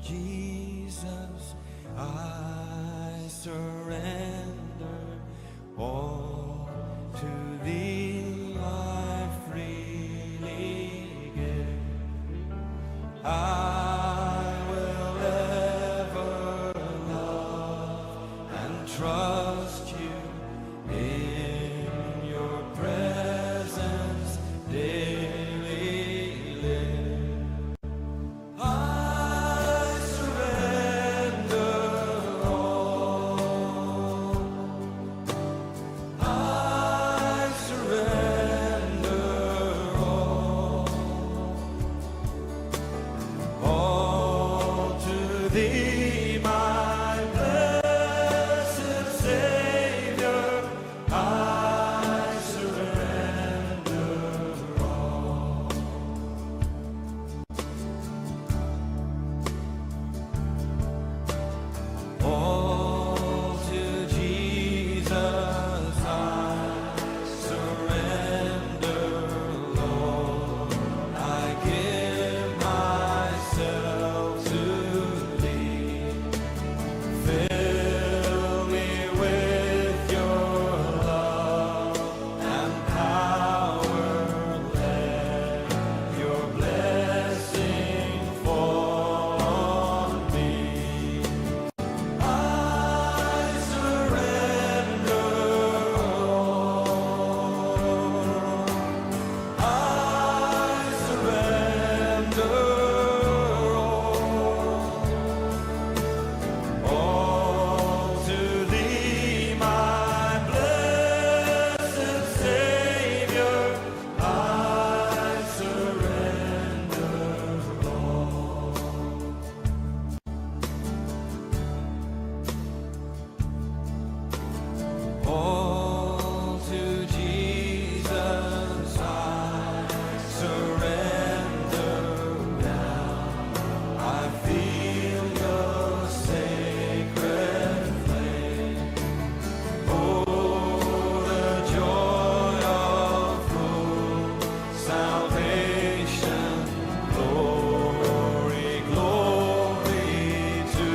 Jesus I surrender all. To thee I freely give. I will ever love and trust you in your presence daily live. I surrender all. I surrender all. All to thee, my blessed Savior, I surrender all. All to Jesus I surrender, Lord. I give myself to thee. Fill me with your love and power. Let your blessing fall on me. I surrender all. I surrender all. All to thee, my blessed Savior, I surrender all. All to Jesus I surrender now. I feel the sacred flame. Oh, the joy of full salvation. Glory, glory to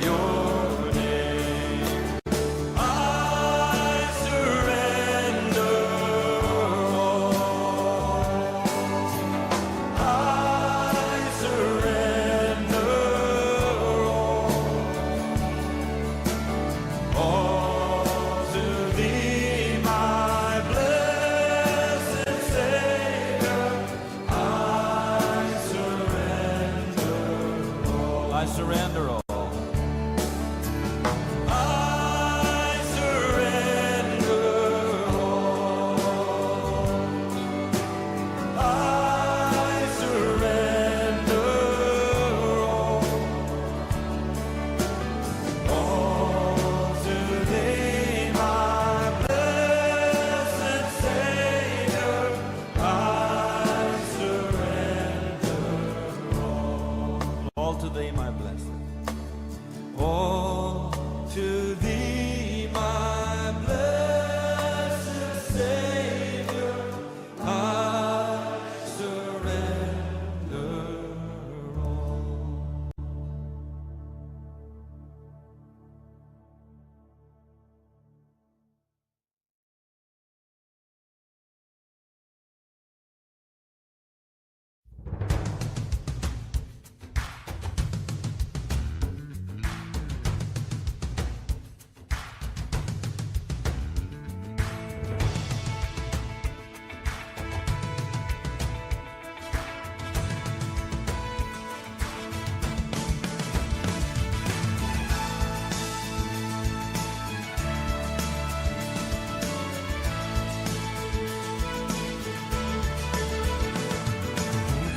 your name. I surrender all. I surrender all. All to thee, my blessed Savior, I surrender all. I surrender all. I surrender all. I surrender all. All to thee, my blessed Savior, I surrender all. All to thee, my blessed. All to thee, my blessed Savior, I surrender all.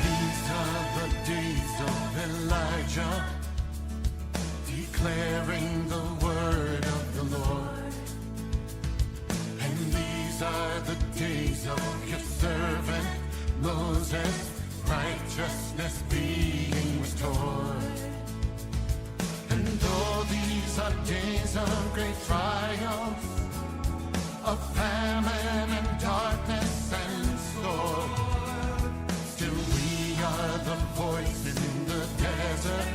These are the days of Elijah, declaring the word of the Lord. And these are the days of your servant Moses, righteousness being restored. And though these are days of great trials, of famine and darkness and storm, still we are the voice in the desert.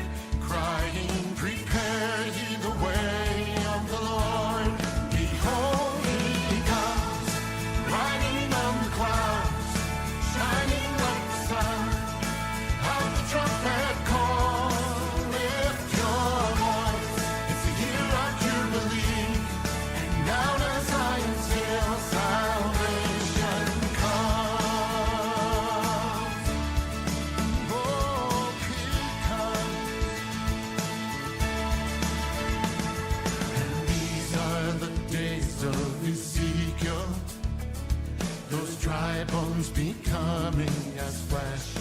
bones becoming as flesh.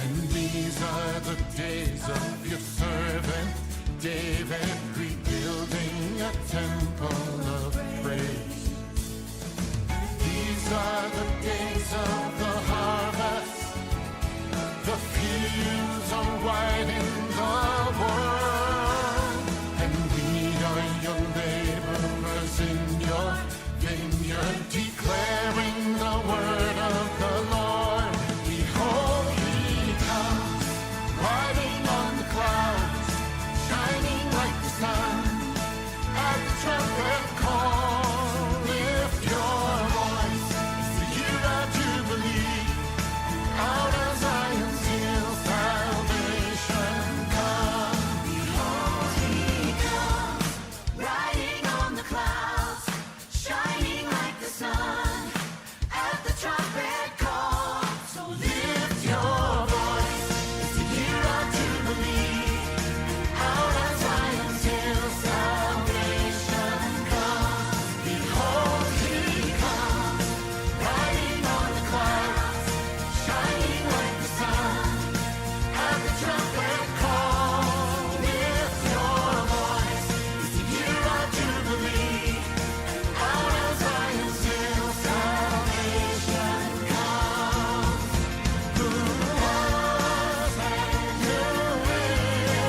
And these are the days of your servant David, rebuilding a temple of praise. These are the days of the harvest. The fields are white in the world, and we are your laborers in your vineyard, declaring the word of the Lord. Behold, he comes, riding on the clouds, shining like the sun. At the trumpet call, lift your voice. It's the year of Jubilee. Out of Zion's hill, salvation comes. Behold, he comes, riding on the clouds, shining like the sun. At the trumpet call, so Lift your voice. It's the year of Jubilee. Out of Zion's hill, salvation comes. Behold, he comes, riding on the clouds, shining like the sun. At the trumpet call, lift your voice. It's the year of Jubilee. Out of Zion's hill, salvation comes. Who was and who is and who is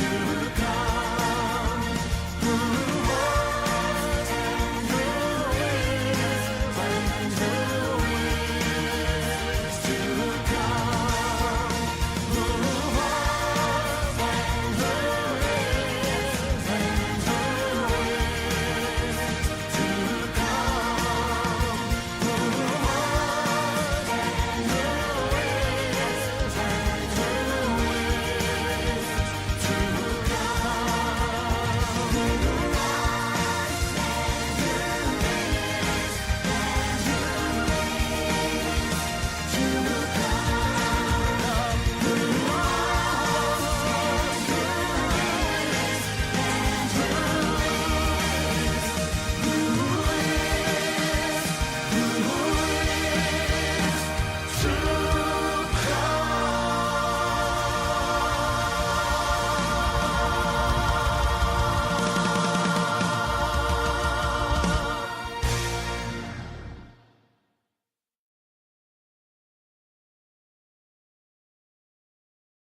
to come? Who was and who is and who is to come? Who was and who is and who is to come? Who was and who is and who is to come?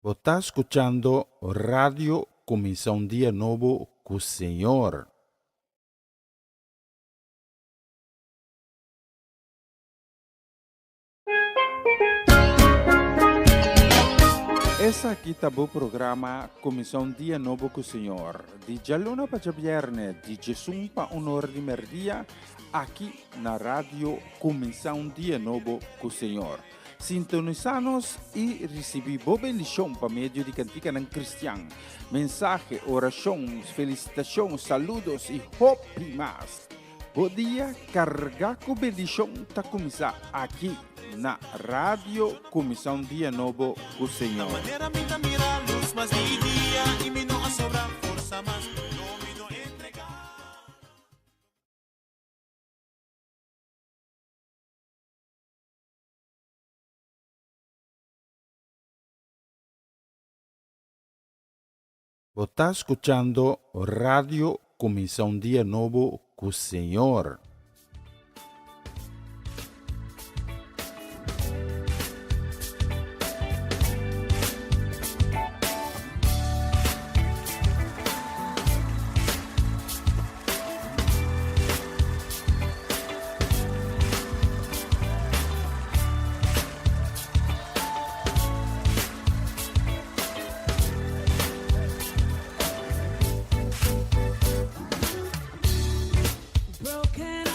Bo ta skuchando Radio Kuminsá un Dia Nobo ku Señor. Esaki ta bo programa Kuminsá un Dia Nobo ku Señor, di djaluna pa djabièrnè, di djesun pa un or di mèrdia, aki na Radio Kuminsá un Dia Nobo ku Señor. Sintonisá nos i risibí bo bendishon pa medio di kantikanan kristian, mensahe, orashon, felisitashon, saludos i hopi mas. Bo dia kargá ku bendishon ta kuminsá aki na Radio Kuminsá un Dia Nobo ku Señor. Bo ta skuchando Radio Kuminsá un Dia Nobo ku Señor. Broken.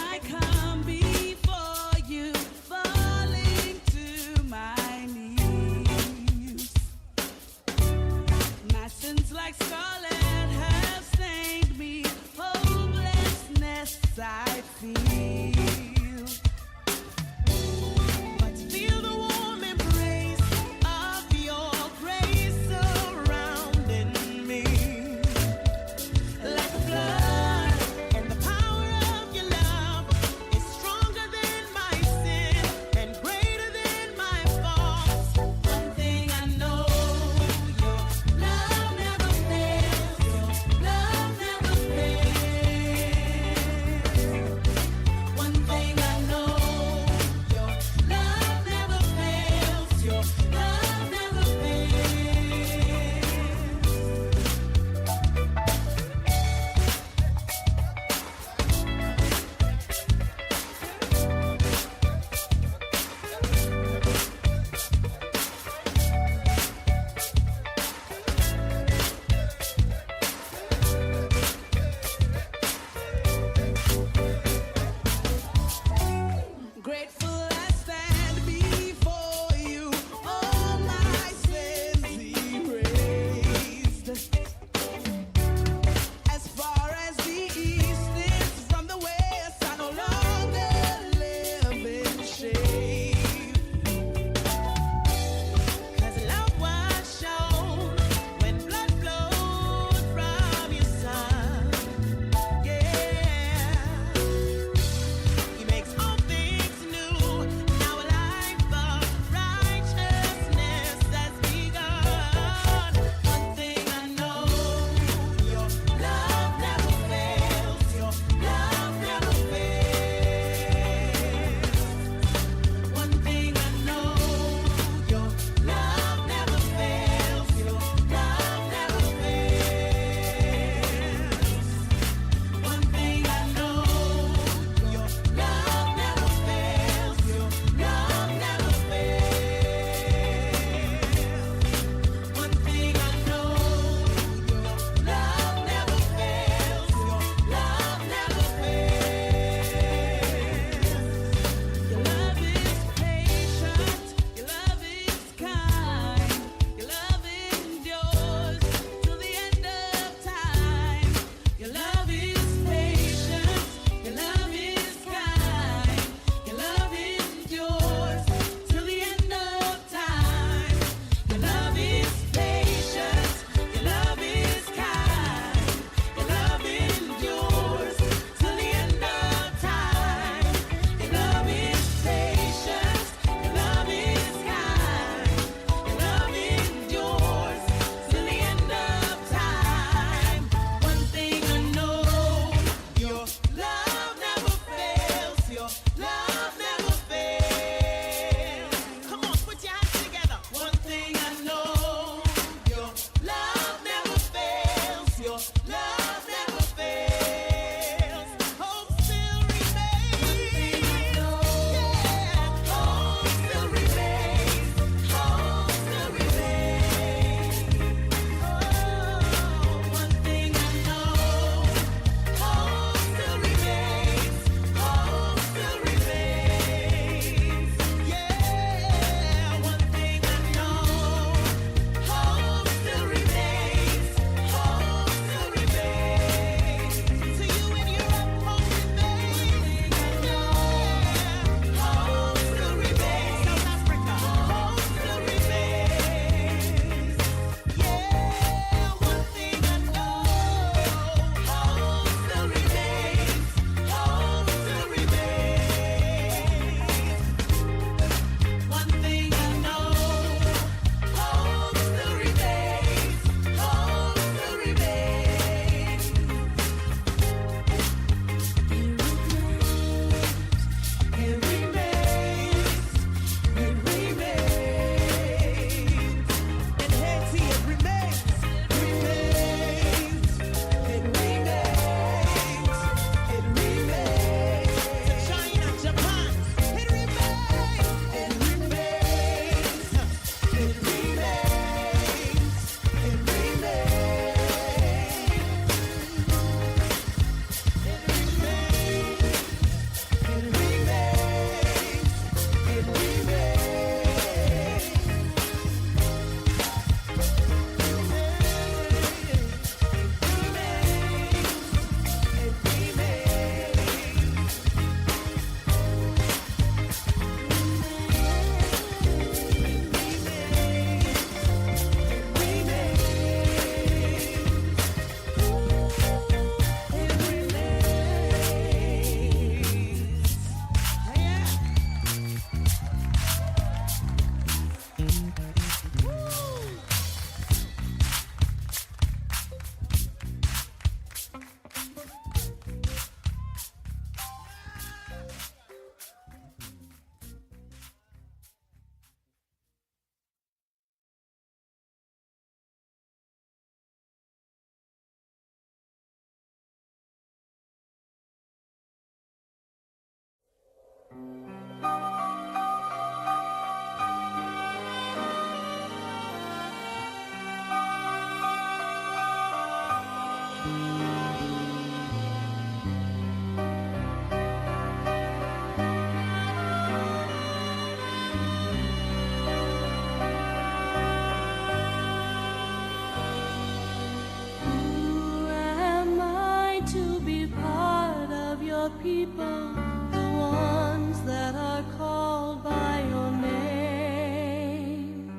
people, the ones that are called by your name.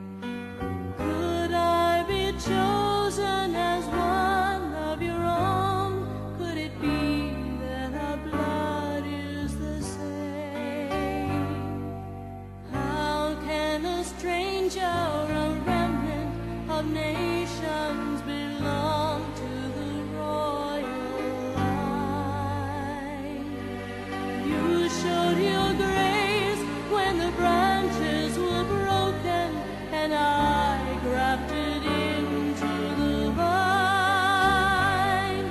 Could I be chosen as one of your own? Could it be that our blood is the same? How can a stranger, a remnant of nations, belong to the royal line? You showed your grace when the branches were broken, and I grafted into the vine.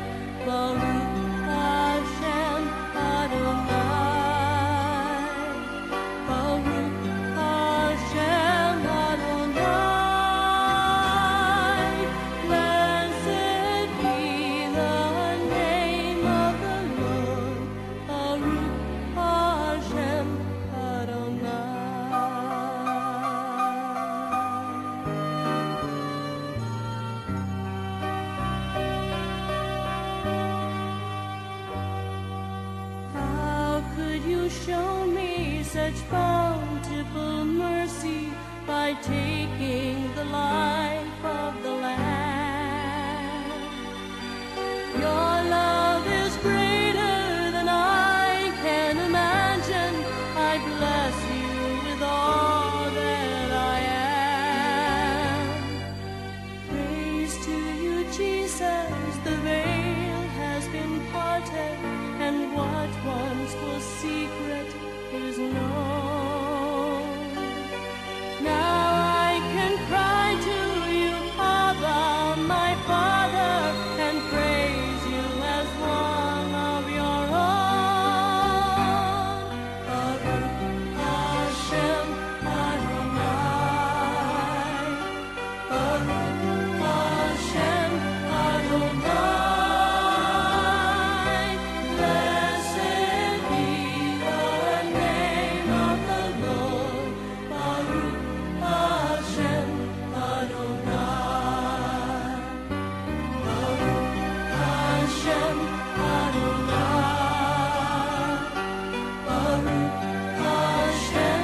Baruch Hashem Adonai. Baruch Hashem Adonai. Blessed be the name of the Lord. Baruch Hashem Adonai. How could you show me such bountiful mercy by taking the life of the Lamb? Your love is greater than I can imagine. I bless you with all that I am. Praise to you, Jesus. The veil has been parted, and what once was secret is known. Now I can cry to you, Abba, my Father, and praise you as one of your own. Baruch Hashem Adonai. Baruch Hashem Adonai. Blessed be the name of the Lord. Baruch Hashem Adonai. Baruch Hashem Adonai. Baruch Hashem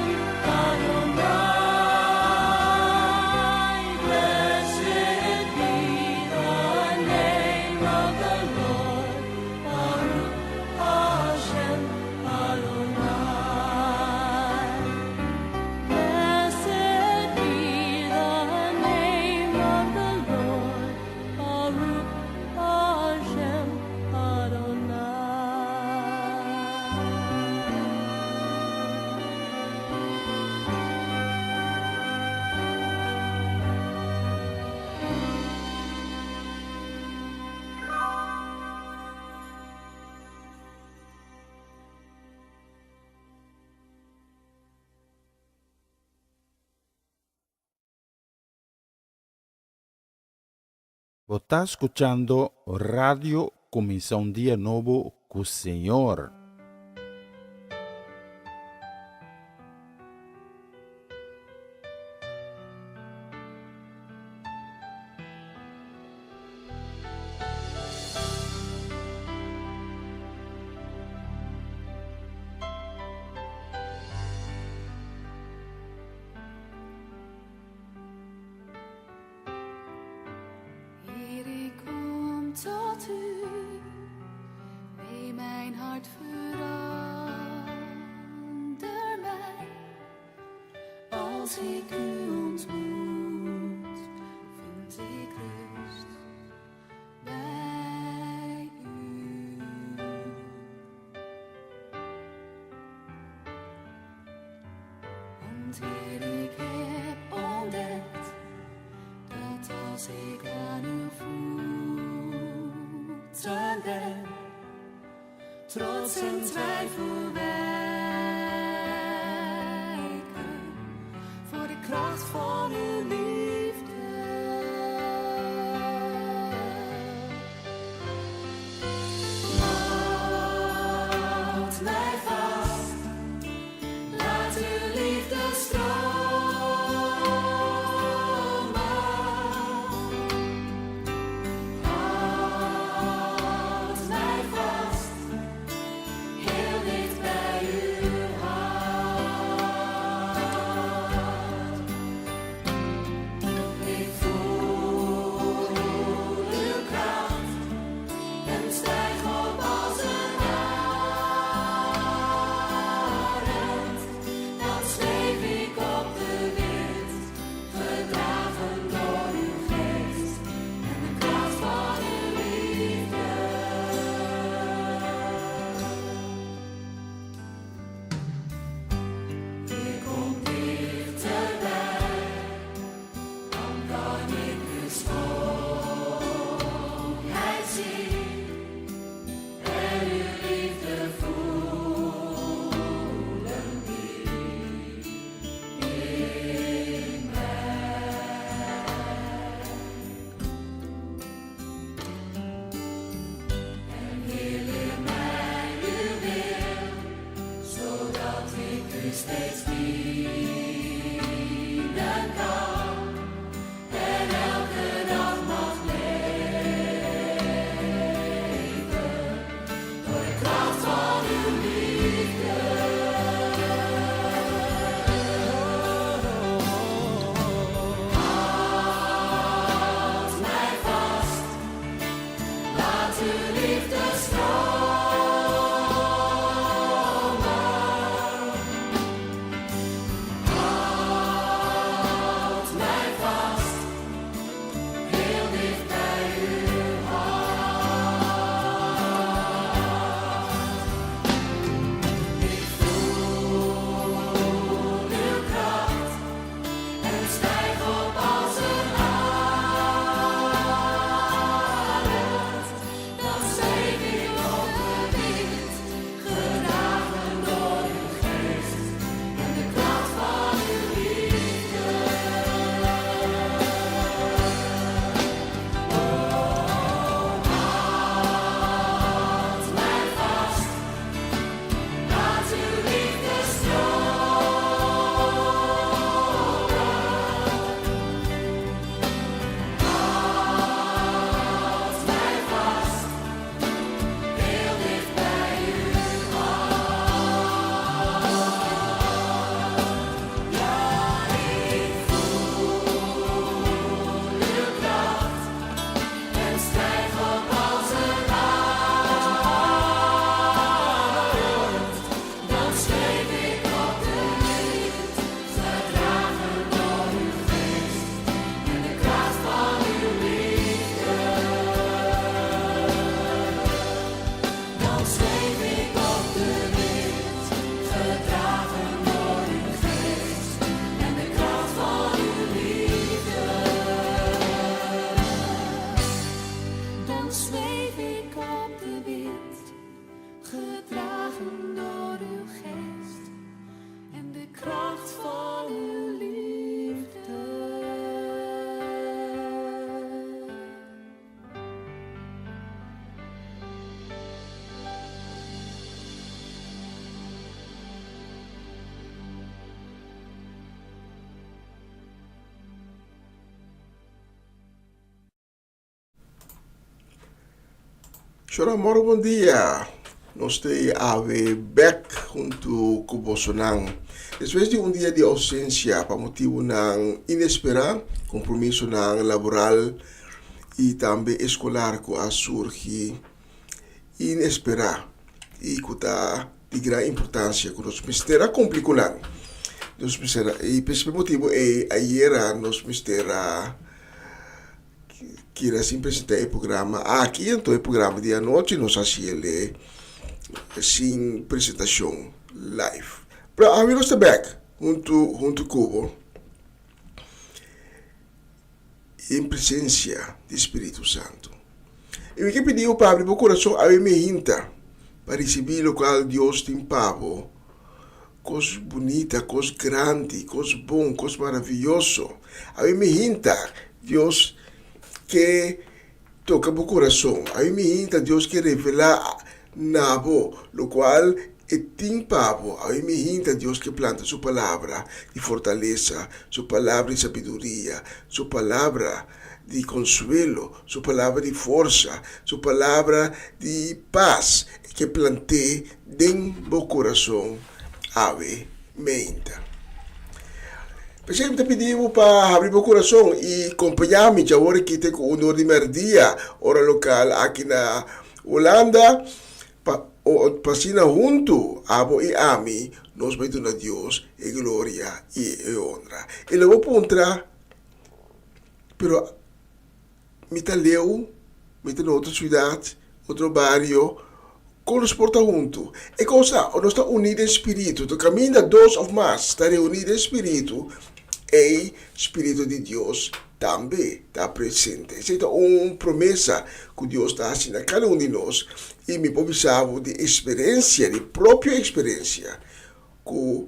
Adonai. Blessed be the name of the Lord. Baruch Hashem Adonai. Blessed be the name of the Lord. Baruch Hashem Adonai. Bo ta skuchando Radio Kuminsá un Dia Nobo ku Señor. Heer, ik kom tot u. Neem mijn hart, verander mij. Als ik u ontmoet, vind ik rust bij u. Want Heer, ik heb ontdekt dat als ik aan uw voeten ben, trots en twijfel wijken voor de kracht van uw liefde. Houd mij vast, laat uw liefde stromen. Houd mij vast, heel Gedragen door uw geest en de kracht van uw liefde. Shora moro bon dia. Nos ta awe bek huntu ku bosonan. Despues di un dia di ousensia pa motibunan inesperá, kompromisonan laboral i tambe eskolar ku a surgi inesperá i ku ta di gran importansia ku nos mester a kumpli ku nan. Nos mester a, i pa e motibu ei ayera nos mester a Kira sin presenta e programa aki, anto e programa di anochi nos haci el'e sin presentacion live. Pero awe nos ta bek hunto hunto cu bo en presencia di Spiritu Santo. Y mi ke pidi bo pa abri bo curason awe mehinta pa ricibi locual Dios tin pa bo. Kos bunita, kos grandi, kos bon, kos maravioso. Awe mi hinta, Dios ke toka bo kurason. Awe mi hinta, Dios ke revelá na bo lokual e tin pa bo. Awe mi hinta, Dios ke planta su palabra di fortalesa, su palabra di sabiduria, su palabra di konsuelo, su palabra di forsa, su palabra di pas. E ke plant'é Den bo kurason awe meinta. P'esei mi ta pidi bo pa habri bo kurason i kompañá mi djawor aki te ku un or di mèrdia, ora lokal aki na Hulanda, pa pa asina huntu abo i ami nos bai duna Dios e gloria i e honra. I lo bo puntra, Pero Mi ta leu, mi ta na otro siudat, otro bario, kon nos por ta huntu? E kos ta, nos ta uní den spiritu, ta kaminda dos òf mas ta reuní den spiritu, ei spiritu di Dios tambe ta presente. Esei ta un promesa ku Dios ta hasi na kada un di nos, i mi por bisa bo di eksperensia, di propio eksperensia, ku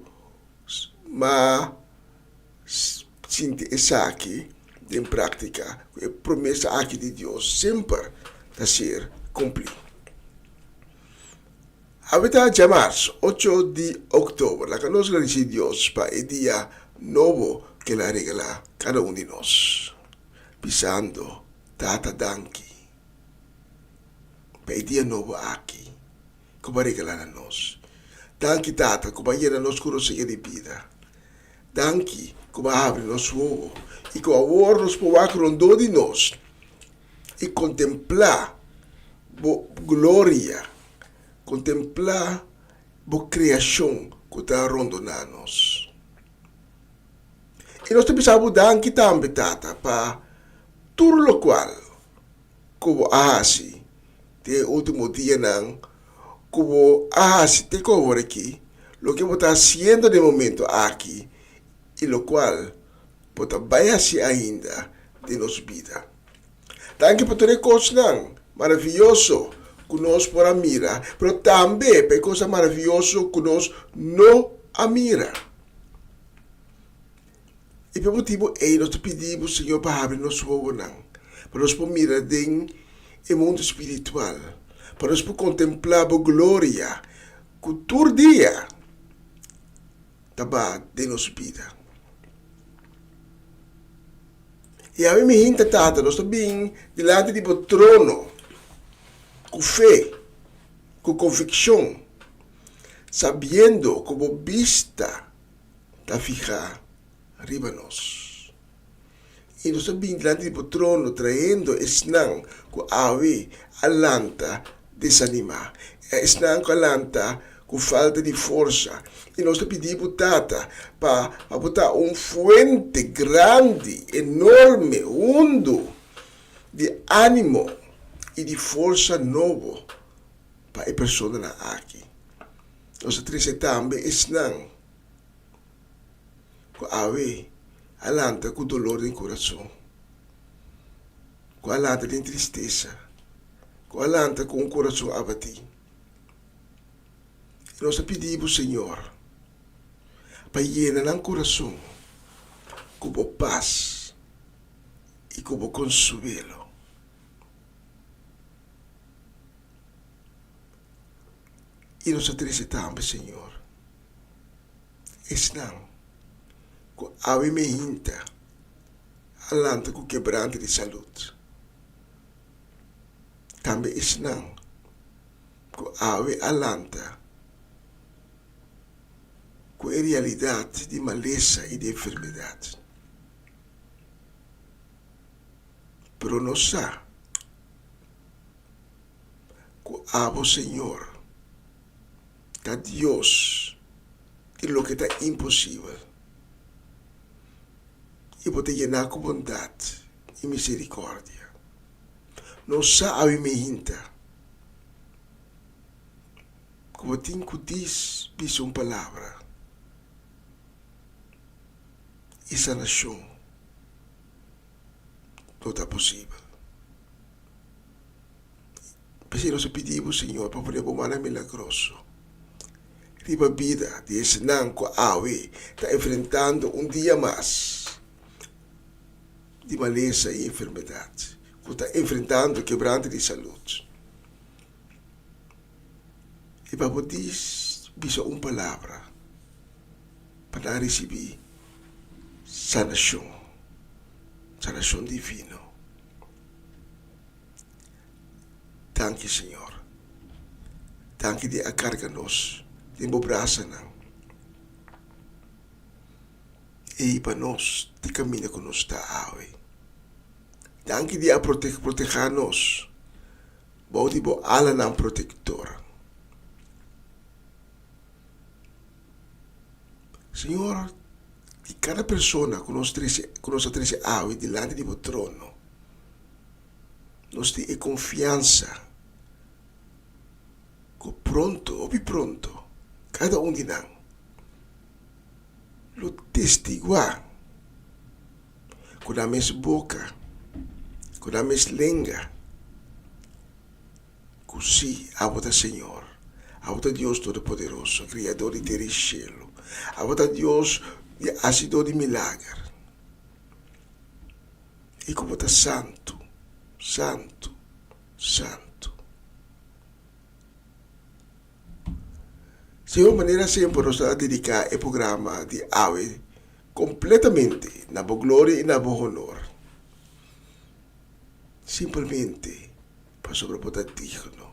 ma Sinti esaki den práktika, ku e promesa aki di Dios semper ta ser kumplí. Awe ta djamars, ocho di òktober. Laga nos gradisí Dios pa e dia nobo ku el a regalá kada un di nos, bisando, Tata danki pa e dia nobo aki ku bo a regalá na nos. Danki, Tata, ku bo a yena nos ku rosea di bida. Danki ku bo a habri nos wowo i ku awor nos por wak rondó di nos i kontemplá bo gloria, kontemplá bo kreashon ku ta rondoná nos. I nos ta bisa bo danki tambe, Tata, pa tur lokual ku bo a hasi den e último dianan ku bo a hasi te ku awor aki, loke bo ta hasiendo den e momento aki i lokual bo ta bai hasi ainda den nos bida. Danki pa tur e kosnan maravioso ku nos por a mira, pero tambe pa e kosnan maravioso ku nos no a mira. I pa e motibu ei nos ta pidi bo, Señor, pa habri nos wowonan, pa nos por mira den e mundu spiritual, pa nos por kontemplá bo gloria ku tur dia ta ba den nos bida. I ami mi hinta, Tata, nos ta bin dilanti di bo trono ku fe, ku konvikshon, sabiendo ku bo bista ta fihá riba nos. I nos ta bini dilanti di bo trono traendo esnan ku awe a lanta desanimá, esnan ku a lanta ku falta di forsa. I nos ta pidi bo, Tata, pa pa bo ta un fuente grandi, enorme, hundu di ánimo i di forsa nobo pa e personanan aki. Nos a trese tambe esnan ku awe a lanta ku dolor den kurason, ku a lanta den tristesa, ku a lanta ku un kurason abatí. I nos ta pidi bo, Señor, pa yena nan kurason ku bo pas i ku bo konsuelo. I nos ta trese tambe, Señor, esnan ku awe mehinta a lanta ku kebrante di salud. Tambe esnan ku awe a lanta ku e realidat di malesa i di enfermedat. Pero nos sa ku abo, Señor, ta Dios di loke ta imposibel, i bo ta yená ku bondat i miserikòrdia. Nos sa awe mehinta ku bo tin ku dis bisa un palabra i sanashon no ta posibel. P'esei nos a pidi bo, Señor, pa pone bo mannan milagroso riba bida di esnan ku awe ta enfrentando un dia mas di malesa i enfermedat, ku ta enfrentando kebrante di salud. I pa bo dis bisa un palabra pa nan risibí sanashon, sanashon divino. Danki Señor. Danki di a karga nos den bo brasanan i pa nos di kaminda ku nos ta awe. Danki di a protehá nos bou di bo alanan protektor. Señor, di kada persona ku nos trese, ku nos a trese awe dilanti di bo trono, nos tin e konfiansa ku pronto, hopi pronto, kada un di nan lo testiguá ku nan mes boka, ku nan mes lenga, ku sí, abo ta Señor, abo ta Dios Todopoderoso, Kriador di tera i shelu, abo ta Dios di hasidor di milager. I ku bo ta santu, santu, santu. Señor, manera semper nos ta dediká e programa di awe kompletamente na bo gloria i na bo honor. Simpelmente pasobra bo ta digno,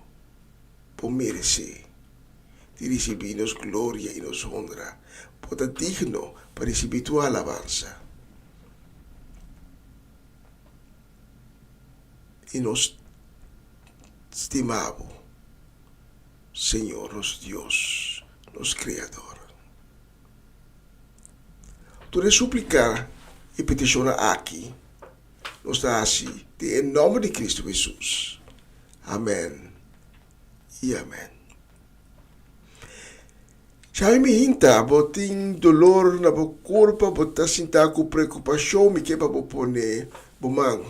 bo meresé di risibí nos gloria i nos honra. Bo ta digno pa risibí tur alabansa. I nos stima bo, Señor nos Dios, nos Kreador. Tur e supliká i petishonnan aki nos ta hasi den e nòmber di Kristu Hesus. Amèn i amèn. Xavi mi hinta, bo tin dolor na bo kurpa, bo ta sinta ku preokupashon, mi ke pa bo pone bo man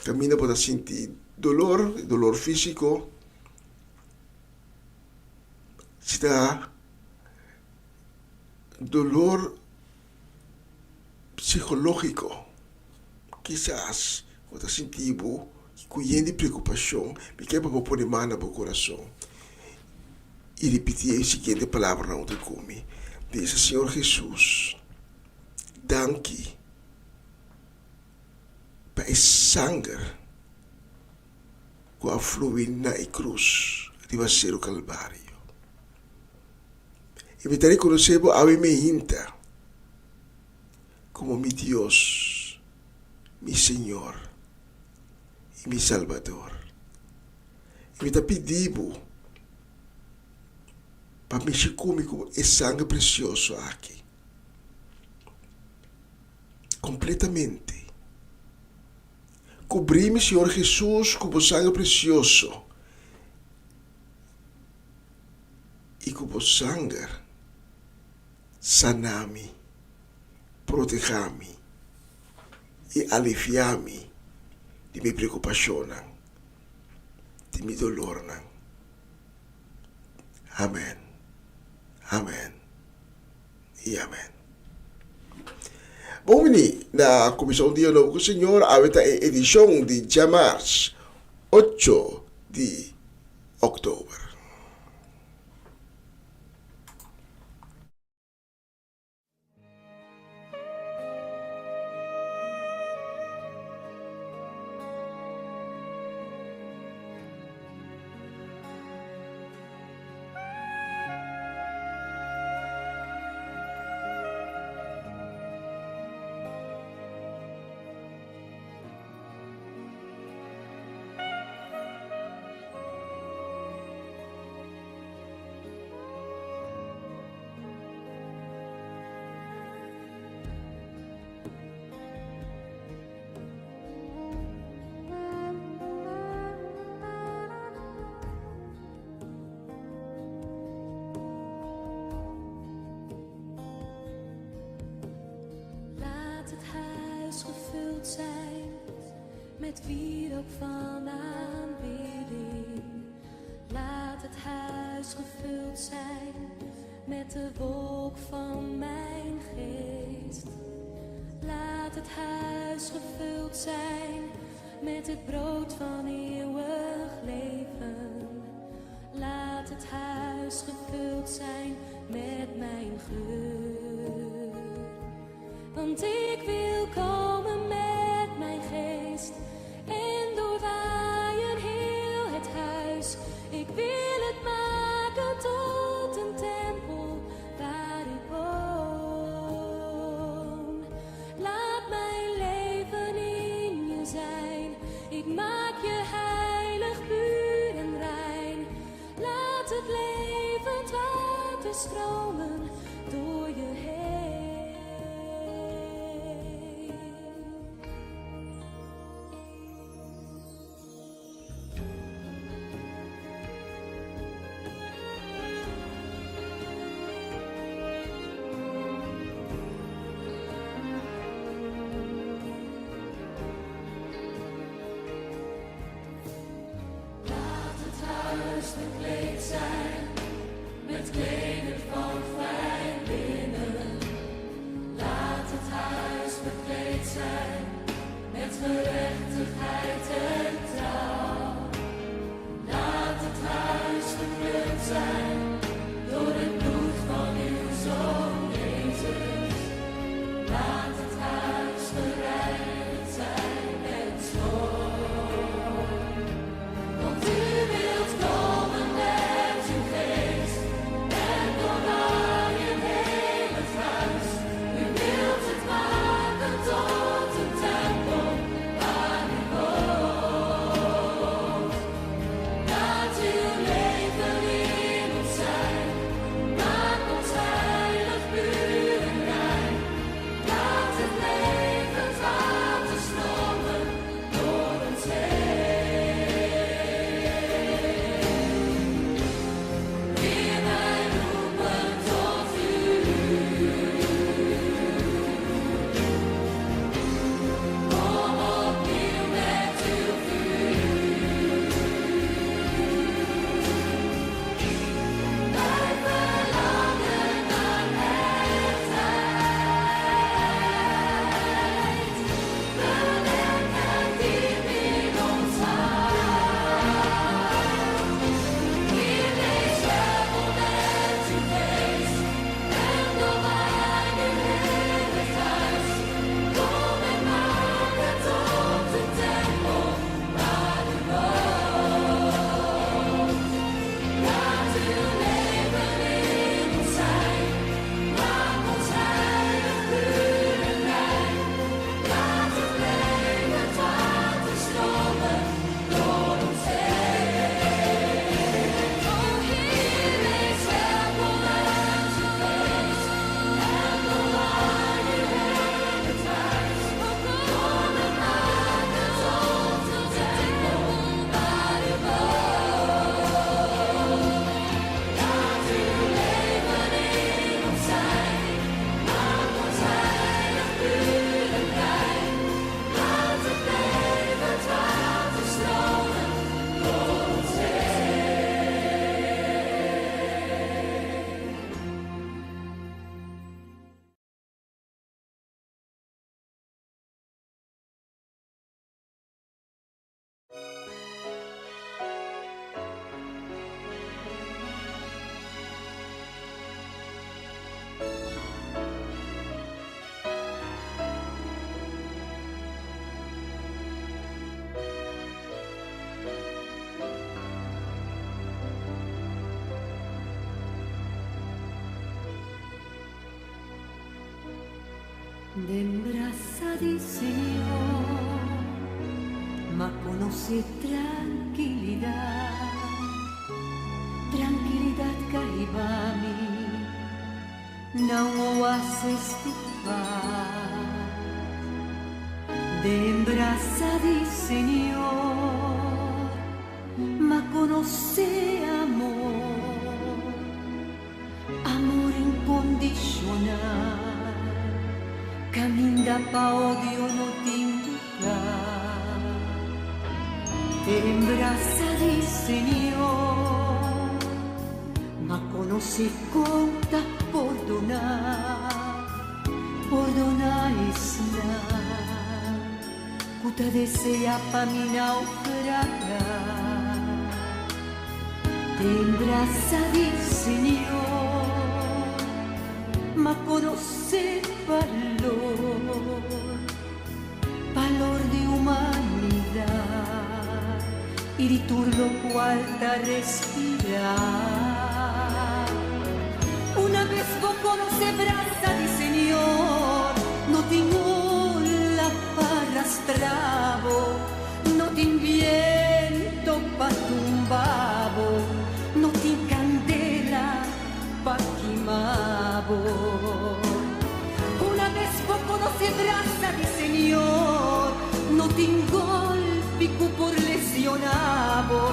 kaminda bo ta sinti dolor, dolor físiko, si ta dolor psikológiko, kisas bo ta sinti bo ku yen di preokupashon, mi ke pa bo pone man na bo kurason i ripití e siguiente palabranan otro ku mi, Bisa, Señor Hesus, danki pa e sanger ku a flui na e krus riba Seru Kalvario. I mi ta rekonosé bo awe mehinta komo mi Dios, mi Señor i mi Salbador. I mi ta pidi bo pa mishi ku mi ku e sanger presioso aki kompletamente. Kubrí mi, Señor Hesus, ku bo sanger presioso. I ku bo sanger sana mi, protehá mi i aliviá mi di mi preokupashonnan, di mi dolornan. Amèn. Amèn i amèn. Bon bini na Kuminsá un Dia Nobo ku Señor. Awe ta e edishon di djamars ocho di òktober. Laat het huis gevuld zijn met wierook van aanbidding. Laat het huis gevuld zijn met de wolk van mijn geest. Laat het huis gevuld zijn met het brood van eeuwig leven. Laat het huis gevuld zijn met mijn geur. Want ik wil komen met mijn geest en doorwaaien heel het huis. Ik wil het maken tot een tempel waar ik woon. Laat mijn leven in je zijn. Ik maak je heilig, puur en rein. Laat het levend water stromen door je heen. Laat het huis bekleed zijn met kleden van. Den brasa di Señor, m'a conoce tranquilidad, tranquilidad cu a hiba mi na un oasis di paz. Den brasa di Señor, m'a conoce amor, amor incondicional, caminda pa odio no tin lugar. Den brasa di Señor, m'a conoce con ta pordona, pordona esnan cu ta desea pa mi naufraga. Den brasa di Señor, m'a conoce valor, valor di humanidad y di tur locual ta respira. Una vez bo conoce brasa di Señor, no tin ola pa rastra bo, no tin biento pa tumba bo, no tin candela pa kima bo. Una vez bo conoce brasa di Señor, no tin golpi cu por lesiona bo,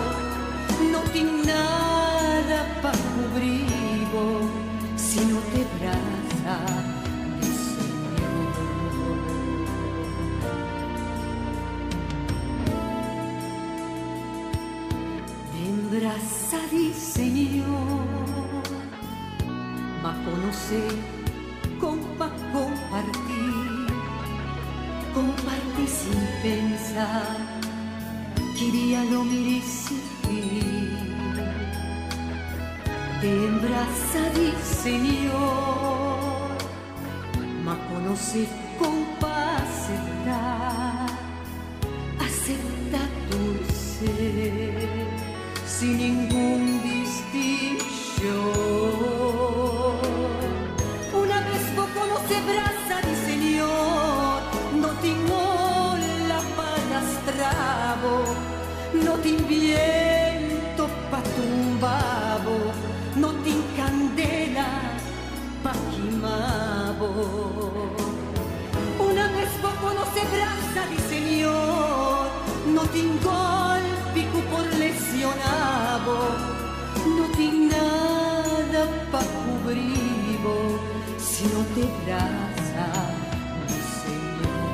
no tin nada pa cubri bo, si no t'e brasa di Señor. Den brasa di Señor, m'a conoce con pa comparti, comparti sin pensa, ki dia lo mi ricibi. Den brasa di Señor, m'a conoce con pa acepta, acepta tur ser, sin ningun distincion. Una vez bo conoce brasa di Señor, no tin ola pa rastra bo, no tin biento pa tumba bo, no tin candela pa kima bo. Una vez bo conoce brasa di Señor, no tin golpi cu por lesiona bo, no tin nada pa cubri bo, si no t'e brasa di Señor.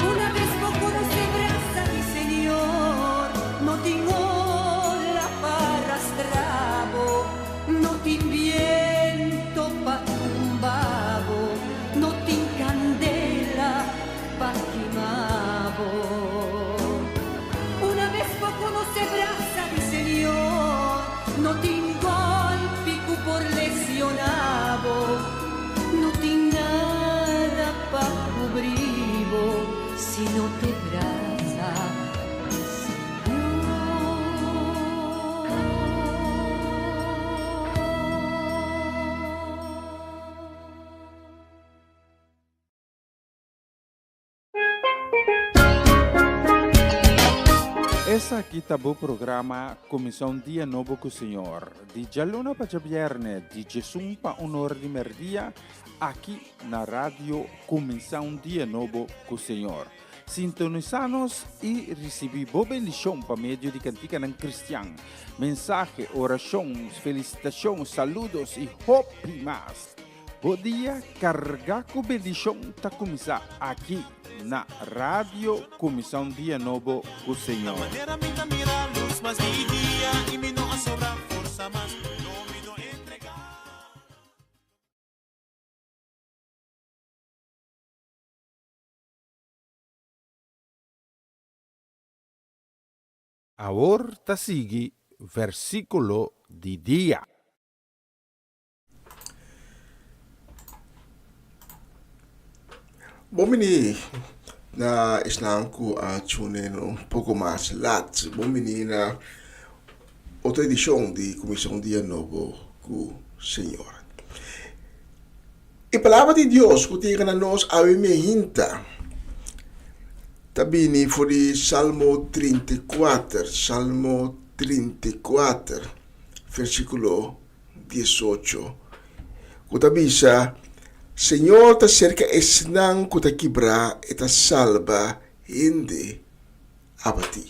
Una vez bo conoce brasa di Señor, no tin ola pa rastra bo, no tin biento pa tumba bo, no tin candela pa kima bo. Una vez bo conoce brasa di Señor, no tin golpi cu por lesiona bo, no tin nada pa cubri bo, si no t'e brasa di Señor. Esaki ta bo programa Cuminsa un Dia Nobo cu Señor, di djaluna pa djabierne, di djesun pa un or di merdia, aki na Radio Cuminsa un Dia Nobo cu Señor. Sintonisa nos y ricibi bo bendicion pa medio di canticanan cristian, mensahe, oracion, felicitacion, saludos y hopi mas. Bo dia carga cu bendicion ta cuminsa aki na Radio Cuminsa un Dia Nobo cu Señor. Manera mi ta mira luz mas di dia y mi no a sobra forsa mas, no mi no entrega. Awor ta sigui versíkulo di dia. Bon bini na esnan ku a tune un poko mas lat. Bon bini na otro edishon di Kuminsá un Dia Nobo ku Señor. E palabra di Dios ku ta yega na nos awe mehinta ta bini for di Salmo 34, Salmo 34, versíkulo 18, ku ta bisa, Señor ta serka esnan ku ta kibrá, e ta salba hende abatí.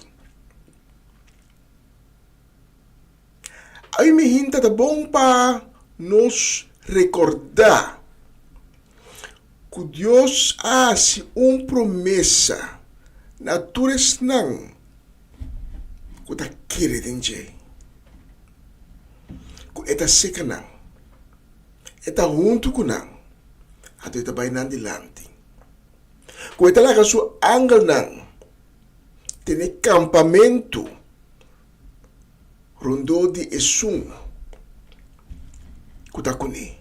Awe mi hinta ta bon pa nos rekordá ku Dios a hasi un promesa na tur esnan ku ta kere den dje. Ku e ta seka nan, e ta huntu ku nan, anto e ta bai nan dilanti. Ku e ta laga su angelnan tene kampamentu rondó di esun ku ta kuné,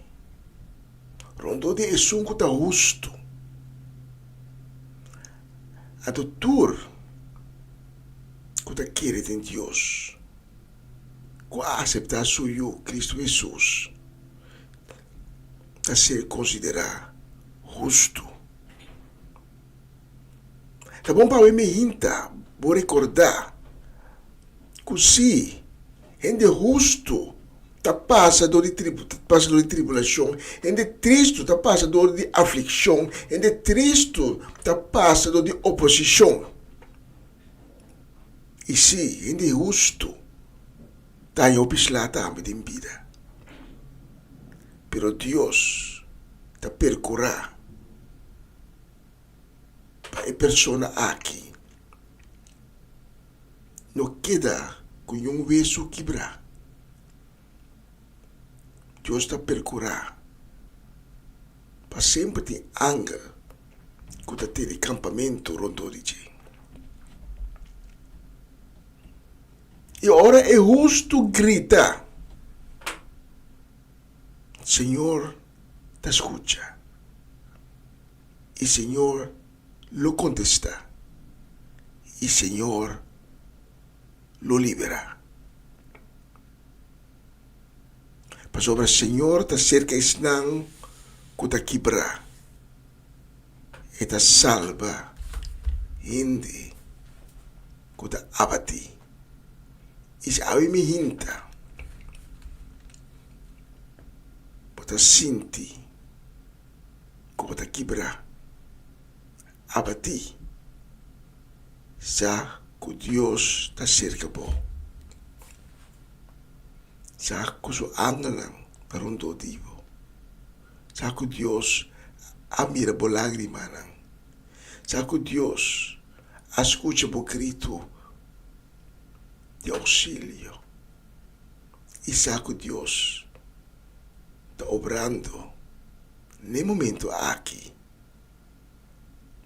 rondó di esun ku ta hustu. Anto tur ku ta kere den Dios. ku a aseptá su Yu, Kristu Hesus, ta ser konsiderá hustu. Ta bon pa awe mehinta bo rekordá ku sí, hende hustu ta pasa dor di pasa dor di tribulashon, hende tristu ta pasa dor di aflikshon, hende tristu ta pasa dor di oposishon. I sí, hende hustu ta haña hopi sla tambe den bida. Pero Dios ta perkurá pa e persona aki no keda ku niun wesu kibrá. Dios ta perkurá pa semper tin angel ku ta tene kampamentu rondó di dje. I ora e hustu grita, Señor ta skucha, i Señor lo kontestá, i Señor lo liberá. Pasobra Señor ta serka esnan ku ta kibrá, E ta salba hende ku ta abatí. I si awe mi hinta, bo ta sinti ku bo ta kibrá, abatí, sa ku Dios ta serka bo. Sa ku su angelnan ta rondó di bo. Sa ku Dios a mira bo lágrimanan. Sa ku Dios a skucha bo gritu di ousilio. I sa ku Dios ta obrando n'e momentu aki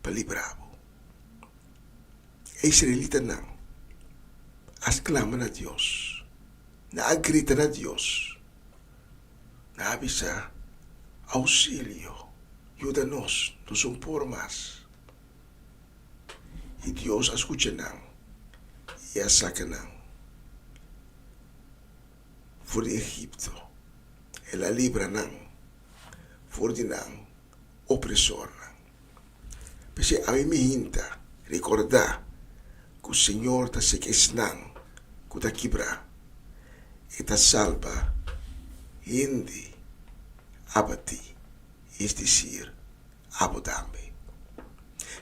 pa libra bo. E israelitanan a sklama na Dios, nan a grita na Dios, nan a bisa, Ousilio, yuda nos, nos un por mas. I Dios a skucha nan i a saka nan for di Egipto. El a libra nan for di nan opresornan. P'esei ami mi hinta rekordá ku Señor ta seka esnan ku ta kibrá, E ta salba hende abatí, es desir, abo tambe.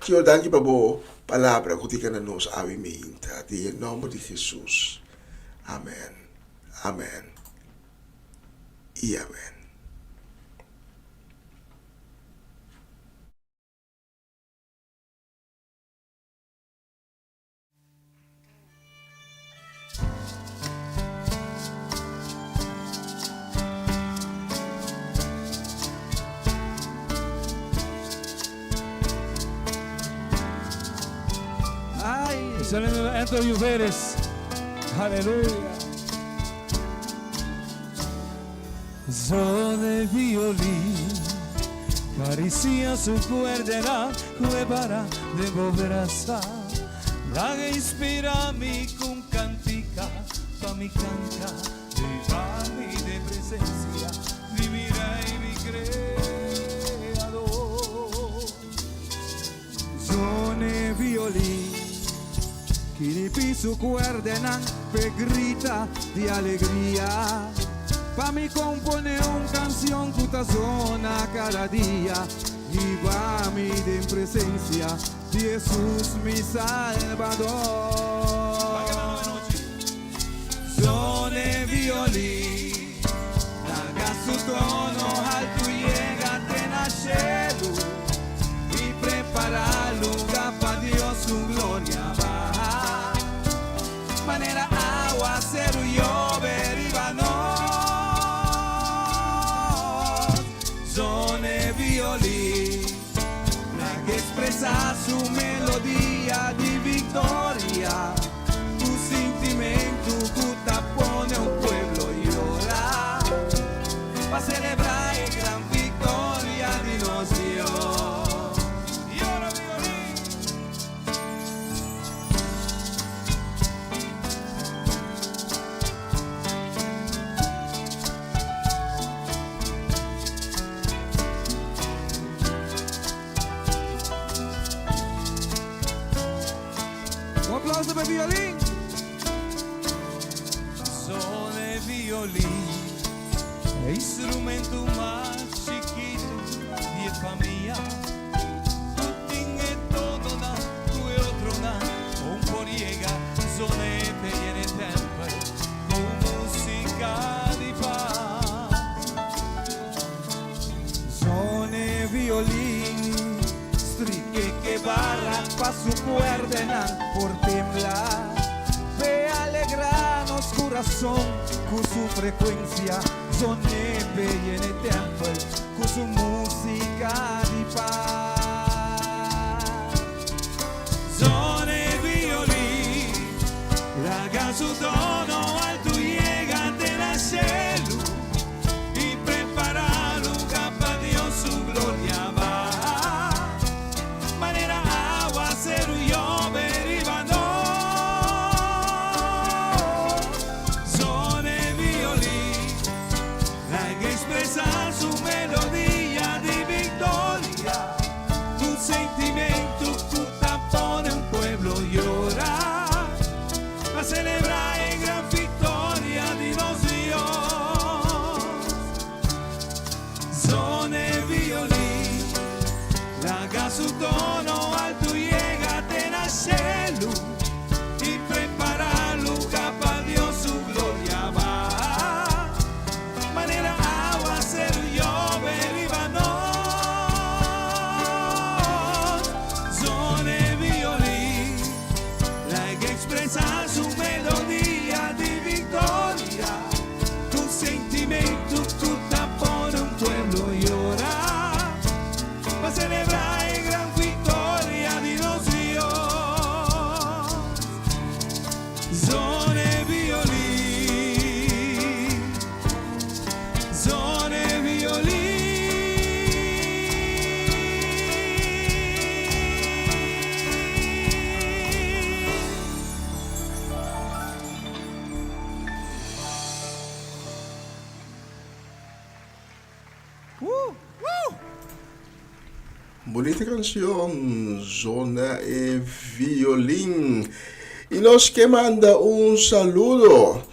Señor, danki pa bo palabra ku tin na nos awe mi hinta, den e nòmber di Hesus. Amèn, amèn i amèn. Saliendo Anthony Lluveres. Aleluya. Zone violin Caricia su cuerdera Cuebara de bobrasa La inspira mi con cantica Pa mi canta Viva mi de presencia Di mi rey, mi creador Zone violin Kiripi su cuerdenan pe grita di alegria Pa mi compone un cancion cu ta zona cada dia Hiba mi den presencia di Jesus mi Salbador Zone violin Laga su tono haltu yega te na shelu i prepará lugá pa Dios su gloria baha manera awaseru yobe riba nos. Zone violin laga ekspresá su melodia di viktoria. Ku sintimentu ku ta pone un pueblo yora pa selebrá e gran viktoria di nos Dios. Yora violin! Un aplauso pa e violin! Zone violin, e instrumento mas chikitu di e famia. Ku tin e tononan ku e otronan un por yega. Zone te yena e tempel ku musika di pas. Zone violin, strike ke barra pa su kuerdenan por tembla. Pe alegrá nos kurason ku su frekuensia. Zone pe yene tèmpel ku su músika di pas. Zone violin, laga su tono altu yega te na shelu. I prepará lugá pa Dios su gloria baha, manera awaseru yobe riba nos. Zone violin, laga expresá su melodia di viktoria, un sentimentu ku ta pone un pueblo yora. Pa selebrá e gran viktoria di nos Dios. Zone violin, laga su tono altu yega te na shelu i prepará lugá pa Dios su gloria baha manera awaseru yobe riba nos. Zone violin. Laga expresá su melodia di viktoria, ku sentimentu ku ta pone un pueblo yora, pa selebrá e gran viktoria di nos Dios. Zone violin, zone violin. Bunita cancion, zona e violin. Y nos ke manda un saludo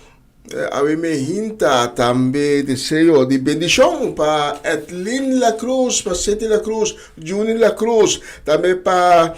Awe me hinta tambe deseo di bendishon pa Edlin La Cruz, pa Seti La Cruz, Juni La Cruz, tambe pa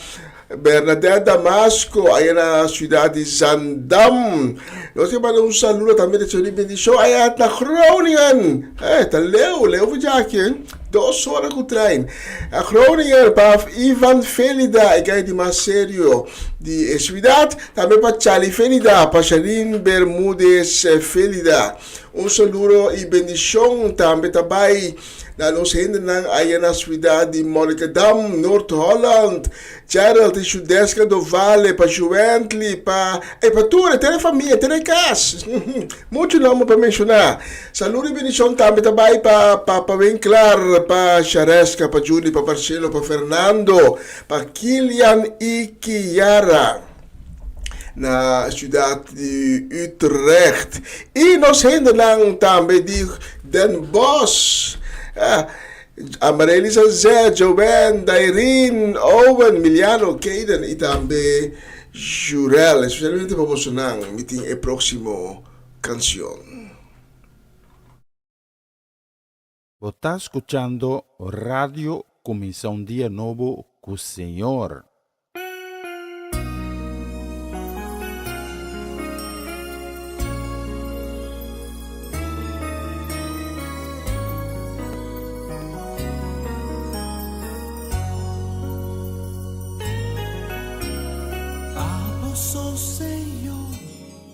Bernadette Damasco aya na ciudad di Zaandam. Nos ke manda un saludo tambe deseo di bendishon aya na Groningen. Eh, ta leu, leu for djaki, eh. Dos hora ku trein. A Groningen pa Ivan Felida, e guy di mas serio di e ciudad. Tambe pa Charlie Felida, pa Sharine Bermudez Felida. Un saludo y bendicion tambe ta bay Na nos hendenan aya na suidat di Monnikendam, Noord-Holland, Gerald i Shudeska Dovale, pa Juently, pa e pa tur, henter e famia, henter e kas. Muchu nomber pa menshoná. Salud i bendishon tambe ta bai pa Papa Winklar, pa Shareska, pa Judy, pa Marcelo, pa Fernando, pa Kilian i Kiara na ciudad di Utrecht. I nos hendenan tambe di Den Bosch. Ah, Amarelys Azé, Joanne, Dairin, Owen, Miliano, Kaden i tambe Jurel. Especialmente pa bosonan mi tin e próximo cancion. Bo ta scuchando Radio Cuminsa un Dia Nobo cu Señor. Abo so Señor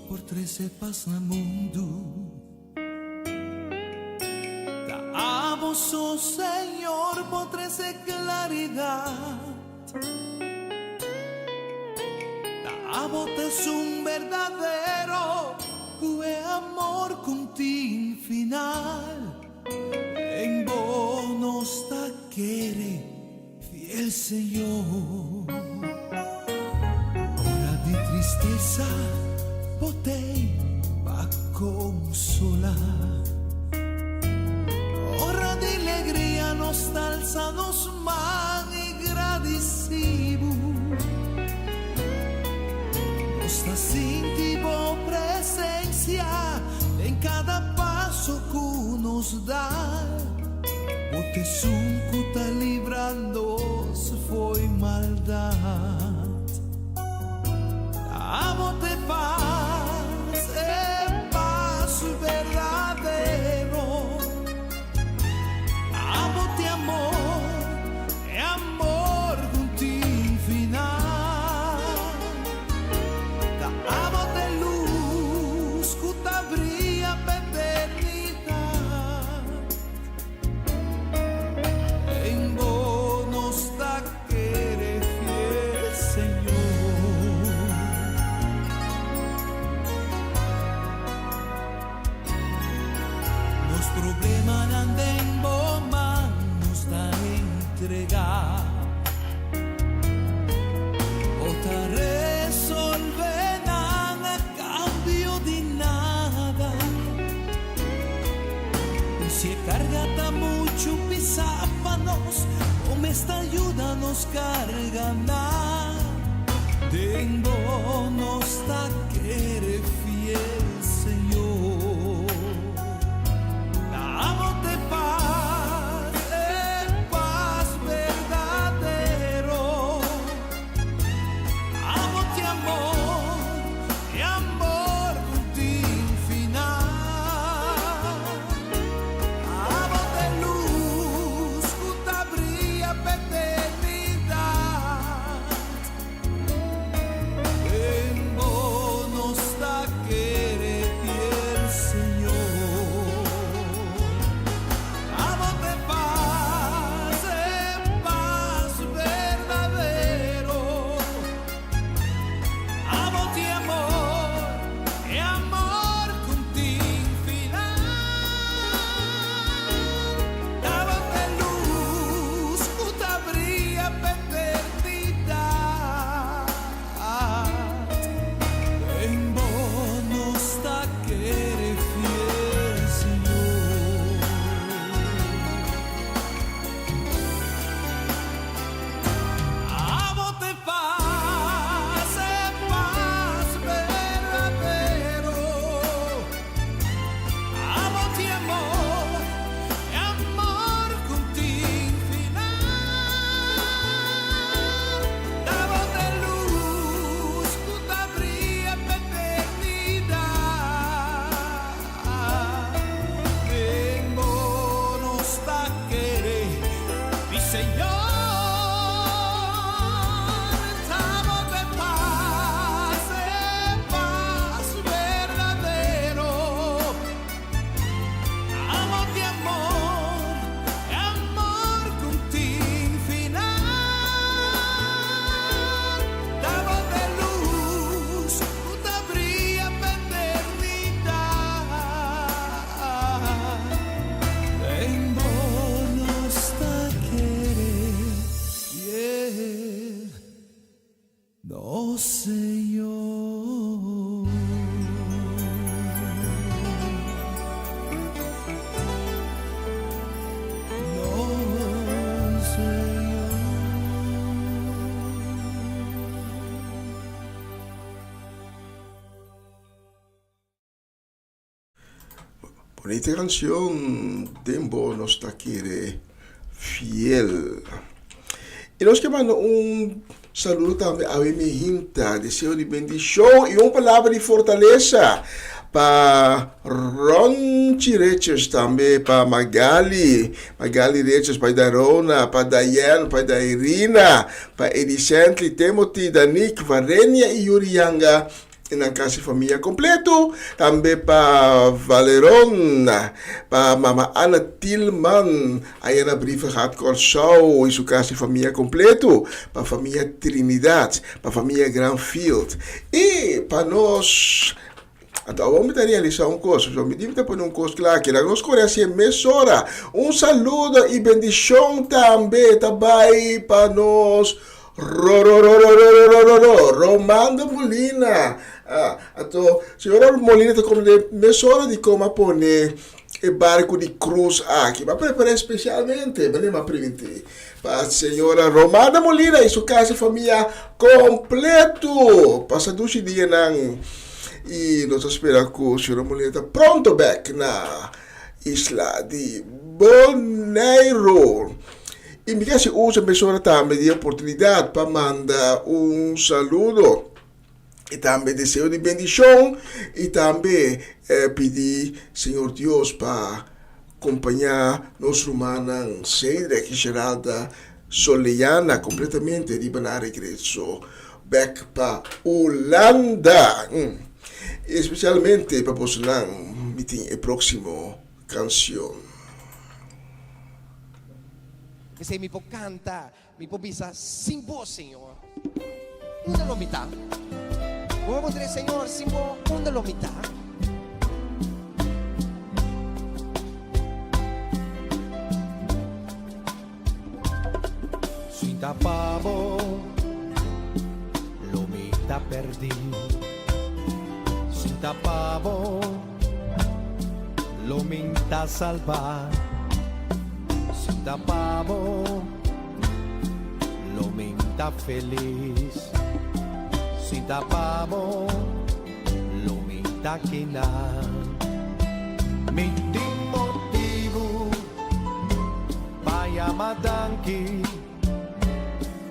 por trece paz na mundo. Ta abo so Señor por trece claridad. Ta abo ta esun berdadero cu e amor cu tin final. En bo nos ta kere, fiel Señor. Ora di tristesa bo t'ei pa consola. Ora di legria nos ta alsa nos man i gradici bo. Nos ta sinti bo presencia den cada paso cu nos da. Bo ta esun cu ta libra nos fo'i maldad. Abo ta e pas, e pas berdadero. Abo ta e amor, e amor cu tin final. Ta abo ta e luz cu ta bria pa eternidad. En bo nos ta kere fiel Señor. Nos problemanan den bo man nos ta entregá. Bo ta resolvé nan a kambio di nada. I si e karga ta muchu pisá pa nos, bo mes ta yuda nos karga nan. Den bo nos ta kere fiel, Señor. Ta bo t'e pas, e pas berdadero. Ta bo t'e amor, e amor ku tin final. Ta bo t'e lus ku ta bria p'eternidat. Oh Señor. Nos Señor. Bonita canción, den bo nos ta kere fiel. Y nos ke manda un saludo tambe a mi hinta, deseo di bendicion y un palabra di fortaleza pa Ronchi Richards tambe, pa Magali, Magali Richards, pa Darona, pa Diane, pa Dairina, pa Eddie Shantley, Timothy, Danique, Varenia y Yuri Yanga. E nan casi famia completo, tambe pa Valeron, pa mama Anna Tilman, aya na Brievengat Corsou y su casi famia completo, pa famia Trinidad, pa famia Granfield y pa nos. Anto awor mi ta realisa un cos, pasobra mi dibi ta pone un cos cla aki, laga nos core hacié mesora. Un saludo y bendicion tambe ta bay pa nos Rororororororororo Romando Molina ah anto señora Molina ta komprende mesora di kon a pone e barco di cruz aki m'a prepara especialmente manera m'a priminti pa señora Romando Molina y su casa y famia completo pasa dushi dianan y nos ta spera cu señora Molina ta pronto bek na isla di Bonaire. I mi casi usa mesora tambe di e oportunidad pa manda un saludo y tambe deseo di bendicion y tambe pidi Señor Dios pa compaña nos rumannan Cedric y Geralda Soleana completamente riba nan regreso bek pa Hulanda. Especialmente pa bosonan mi tin e proximo Cancion. P'esei mi por canta, mi por bisa, Sin bo, Señor, unda lo mi ta? Bo por puntra, Señor, sin bo, unda lo mi ta? Sin ta pa bo, lo mi ta perdí. Sin ta pa bo, lo mi ta salbá. Sin ta pa bo, lo mi ta felis. Sin ta pa bo, lo mi ta kiná. Mi tin motibu pa yama danki,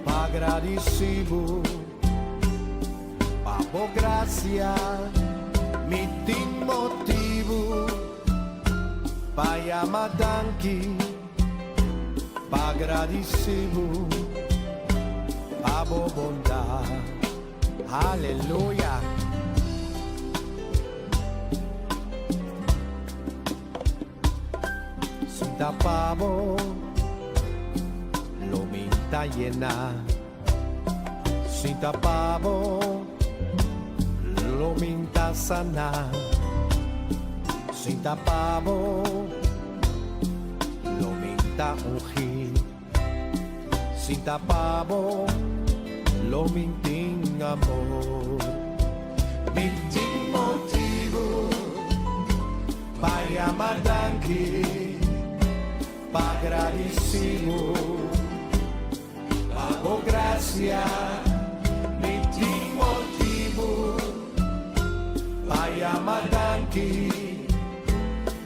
pa gradisí bo pa bo grasia. Mi tin motibu pa yama danki, pa gradisí bo pa bo bondat. Aleluya! Si ta pa bo, lo mi ta yena. Si ta pa bo, lo mi ta sana. Si ta pa bo, lo mi ta ungi. Si ta pa bo, lo mi tin amor. Mi tin motibu pa yama danki, pa gradisí bo pa bo grasia. Mi tin motibu pa yama danki,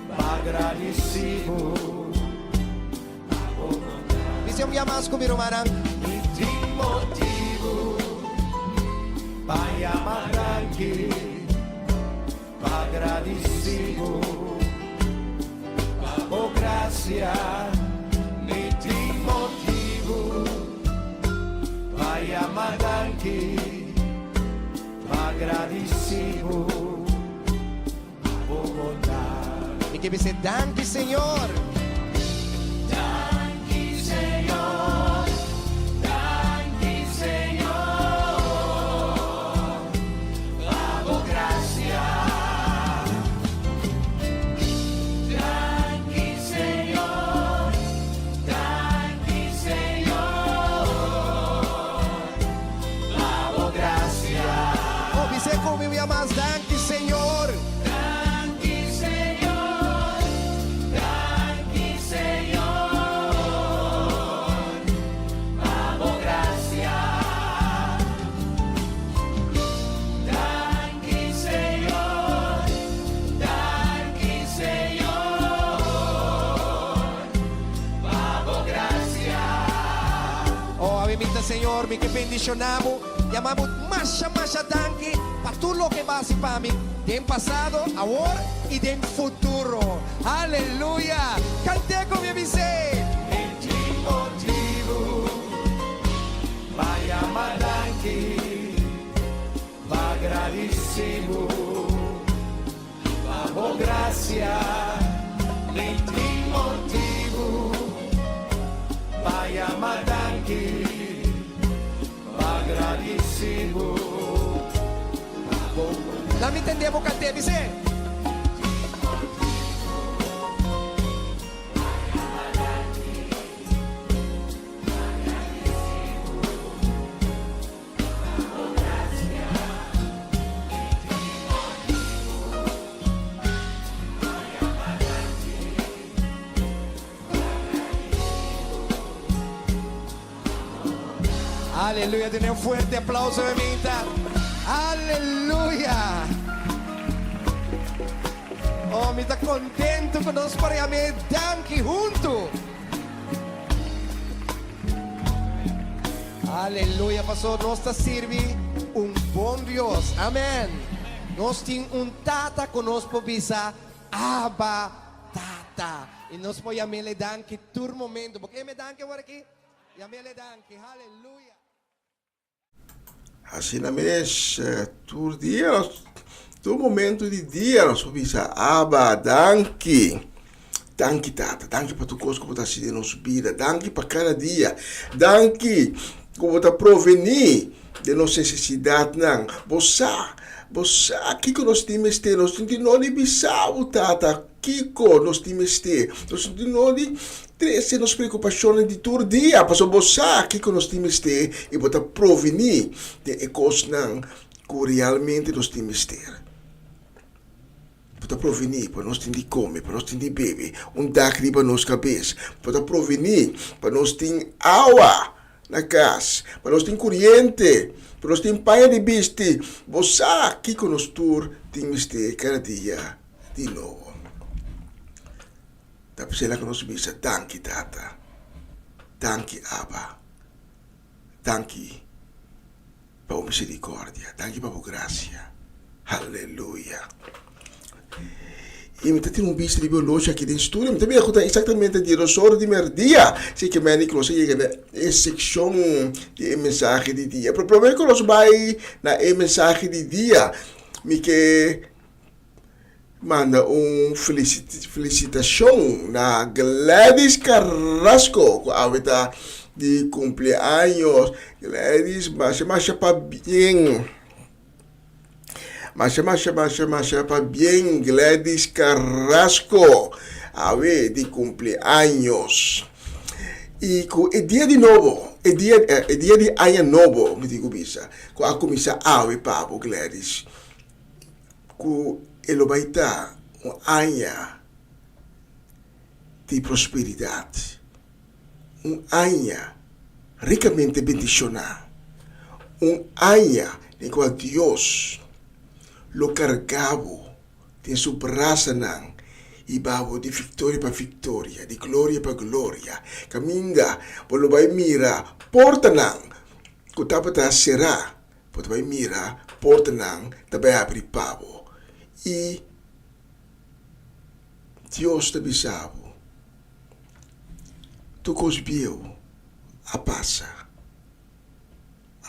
pa gradisí bo. Dice un bia mas cu mi rumannan. Mi tin motibu pa yama danki, pa gradici bo pa bo gracia. Mi tin motibu pa yama danki, pa gradici bo pa bo bondad. Mi ke bisa danki Señor. Danki Señor, danki Señor pa bo gracia. Danki Señor, danki Señor pa bo gracia. ku mi un mas. Danki Señor. Danki Señor, danki Señor, pa bo grasia. Danki Señor, danki Señor, pa bo grasia. Oh, awe mainta Señor, mi ke bendishoná bo, yama bo masha masha danki pa tur loke bo a hasi pa mi den pasado, awor i den futuro. Aleluya! Kant'é ku mi a bis'é. Mi tin motibu pa yama danki, pa gradisí bo pa bo grasia. Mi tin motibu pa yama danki, pa gradisí bo pa bo. Laat mi tende bo kant'é, bis'é. Aleluya, duna un fuerte aplauso mi minta. Aleluya. Oh, mi ta contento cu nos por yam'é danki hunto. Aleluya, paso nos ta sirbi un bon Dios. Amen. Nos tin un Tata cu nos por bisa, Abba, Tata. Y nos por yam'Ele danki tur momento. Bo ke yam'E danki awor aki? Yam'Ele danki. Aleluya. Asina mes, tur dia nos, tur momento di dia nos por bisa, Abba, danki. Danki Tata, danki pa tur kos ku bo ta hasi den nos bida, danki pa kada dia, danki ku bo ta provení den nos nesesidatnan. Bo sa, bo sa kiko nos tin mester, nos no tin nodi bisa bo Tata kiko nos tin mester, nos no tin nodi Trese nos preokupashonnan di tur dia, pasobra bo sa kiko nos tin mester i bo ta provení den e kosnan ku realmente nos tin mester. Bo ta provení pa nos tin di kome, pa nos tin di bebe, un dak riba nos kabes. Bo ta provení pa nos tin awa na kas, pa nos tin kuriente, pa nos tin paña di bisti. Bo sa kiko nos tur tin mester kada dia di nobo. Ta p'esei ku nos bisa, Danki, Tata. Danki, Abba. Danki pa bo misericordia. Danki pa bo gracia. Haleluya. I mi ta tin un bista riba e oloshi aki den studio. Mi ta mira ku ta eksaktamente diesdos ora di merdia. Así ke meni ku nos a yega na e sekshon di e mensahe di dia. Pero promé ku nos bai na e mensahe di dia, mi ke Manda un felicitacion na Gladys Carrasco cu awe ta di cumpleaños. Gladys, masha masha pabien. Masha masha masha masha pabien Gladys Carrasco awe di cumpleaños. Y cu e dia di nobo, e dia e dia di aña nobo, mi tin cu bisa, cu a cuminsa awe pa bo Gladys. Ku e lo bai ta un aña di prosperidat, un aña rikamente bendishoná, un aña den kua Dios lo karga bo den su brasanan i ba bo di viktoria pa viktoria, di gloria pa gloria, kaminda bo lo bai mira portanan ku tabata será. Bo ta bai mira portanan ta bai abri pa bo i Dios ta bisa bo, Tur kos bieu a pasa,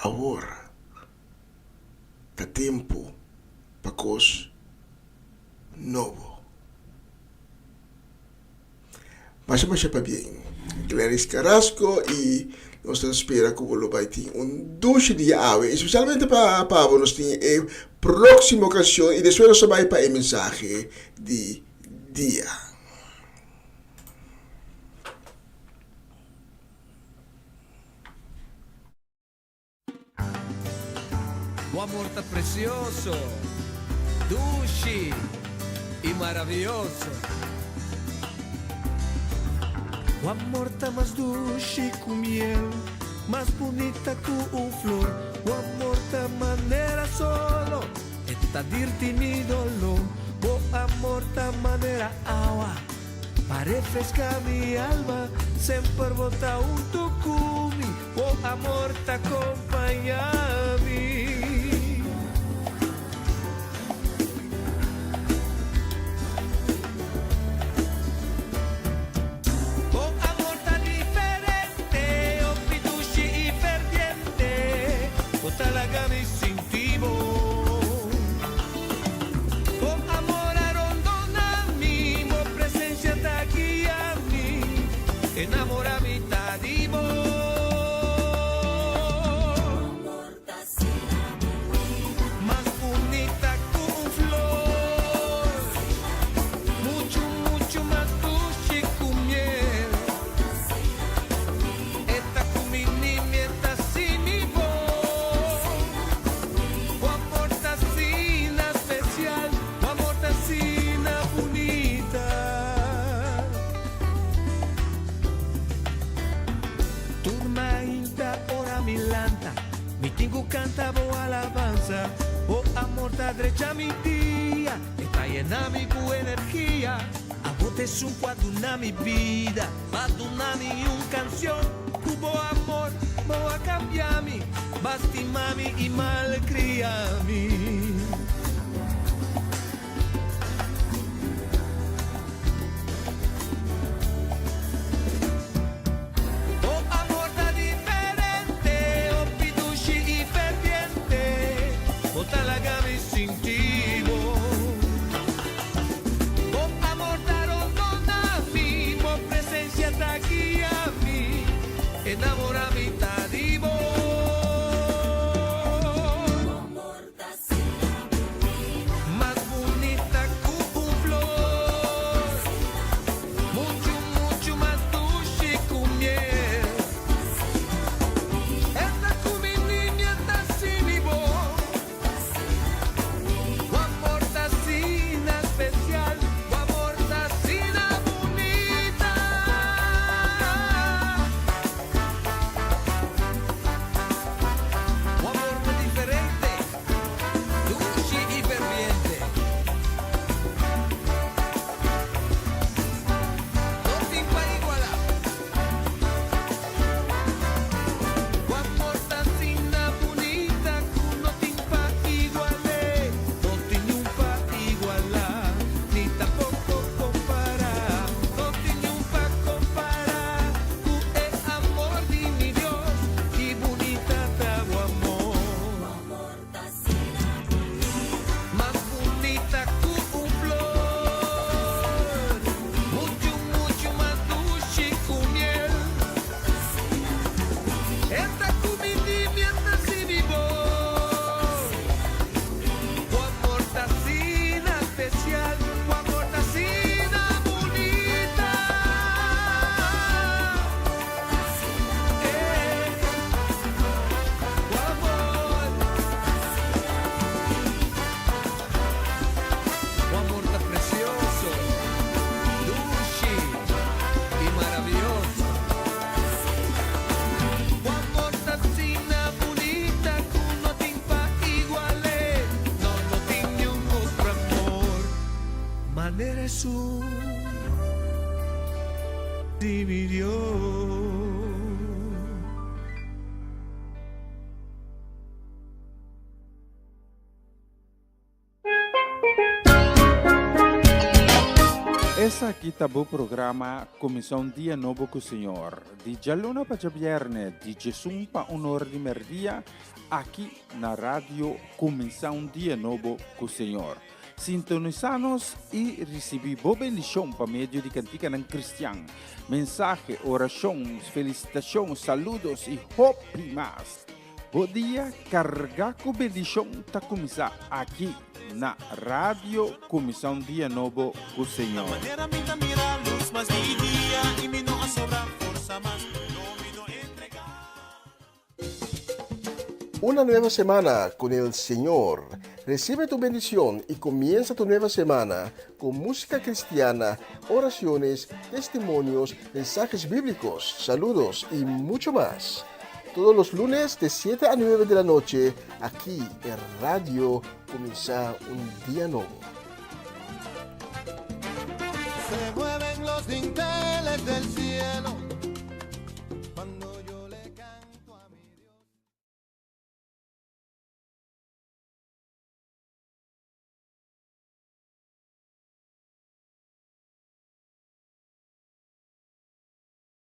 awor ta tempu pa kos nobo. Masha masha pabien Gladys Carrasco y nos ta spera cu bo lo bay tin un dushi dia awe, especialmente pa pa bo nos tin e proximo cancion y despues nos ta bay pa e mensahe di dia. Bo amor ta precioso, dushi y maraviyoso. Bo amor ta mas dushi cu miel, mas bunita cu un flor. Bo amor ta manera solo, e ta dirti mi dolor. Bo amor ta manera awa, pa refresca mi alma. Semper bo ta hunto cu mi, bo amor ta compaña mi. Bo amor ta diferente, hopi dushi y ferviente, bo ta laga mi sinti bo. Bo amor a rondona mi, bo presencia ta guia mi, enamora mi ta di bo. Mas bunita cu un flor, mucho, mucho mas dushi cu miel. E ta cu mi ni mi e ta sin mi voz. Bo amor ta asina special, bo amor ta asina bunita. Tur mainta ora mi lanta, mi tin cu canta bo alabansa. Bo amor ta drecha mi dia, e ta yena mi cu energia. Abo t'esun cu a duna mi bida, b'a duna mi un cancion. Cu bo amor bo a cambia mi, b'a stima mi y malcria mi. Bo amor ta diferente, hopi dushi y ferviente, bo ta laga mi sinti bo. Bo amor ta rondona mi, bo presencia ta guia mi, enamora mi ta di bo. Mas bunita cu un flor, mucho, mucho mas dushi cu miel. E ta cu mi ni mi e ta sin mi bo. Bo amor ta asina special, bo amor ta asina bunita. Bo amor ta diferente, dushi y ferviente. No tin pa iguala. Bo amor ta asina bunita cu no tin pa igual'e. No tin niun pa iguala, ni tampoco compara. No tin niun pa compara cu e amor di mi Dios. Ki bunita ta bo amor. Mas bunita cu un flor, mucho, mucho mas dushi cu miel. E ta cu mi ni mi e ta sin mi bo. Bo amor ta asina special, bo amor ta asina bunita. Eh, bo amor. Bo amor ta precioso, dushi y maraviyoso. Bo amor ta asina bunita cu no tin pa igual'e. No, no tin niun otro amor. Manera esun di mi Dios. Esaki ta bo programa Kuminsá un Dia Nobo ku Señor, di djaluna pa djabièrnè di djesun pa un or di mèrdia, aki na Radio Kuminsá un Dia Nobo ku Señor. Sintonisá nos i risibí bo bendishon pa medio di kantikanan kristian, mensahe, orashon, felisitashon, saludos i hopi mas. Bo dia carga cu bendicion ta cuminsa aki na Radio Cuminsa un Dia Nobo cu Señor. Manera mi ta mira luz mas di dia y mi no a sobra forsa mas, no mi no entrega. Una nueva semana con el Señor. Recibe tu bendición y comienza tu nueva semana con música cristiana, oraciones, testimonios, mensajes bíblicos, saludos y mucho más. Todos los lunes de 7 a 9 de la noche, aquí en Radio Comienza un Día Nuevo. Se mueven los dinteles del cielo cuando yo le canto a mi Dios.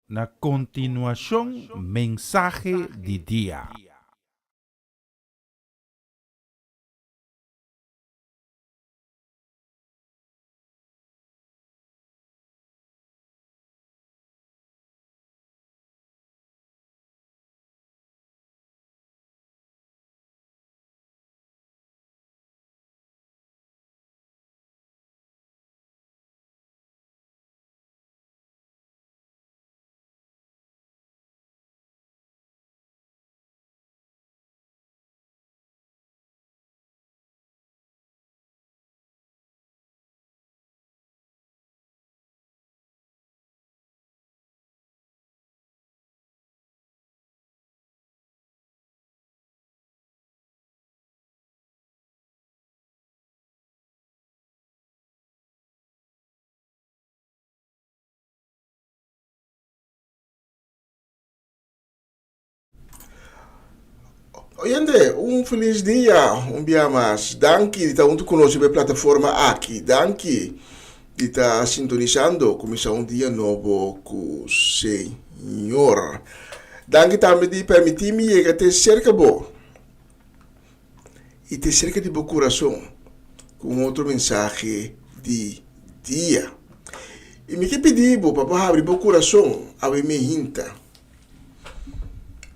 Na kontinuashon mensahe di dia. Oyente, un felis dia, un bia mas. Danki di ta huntu ku nos riba e plataforma aki. Danki di ta sintonisando kuminsá un dia nobo ku Señor. Danki tambe di permití mi yega te serka bo i te serka di bo kurason ku un otro mensahe di dia. I mi ke pidi bo pa bo habri bo kurason awe mi hinta.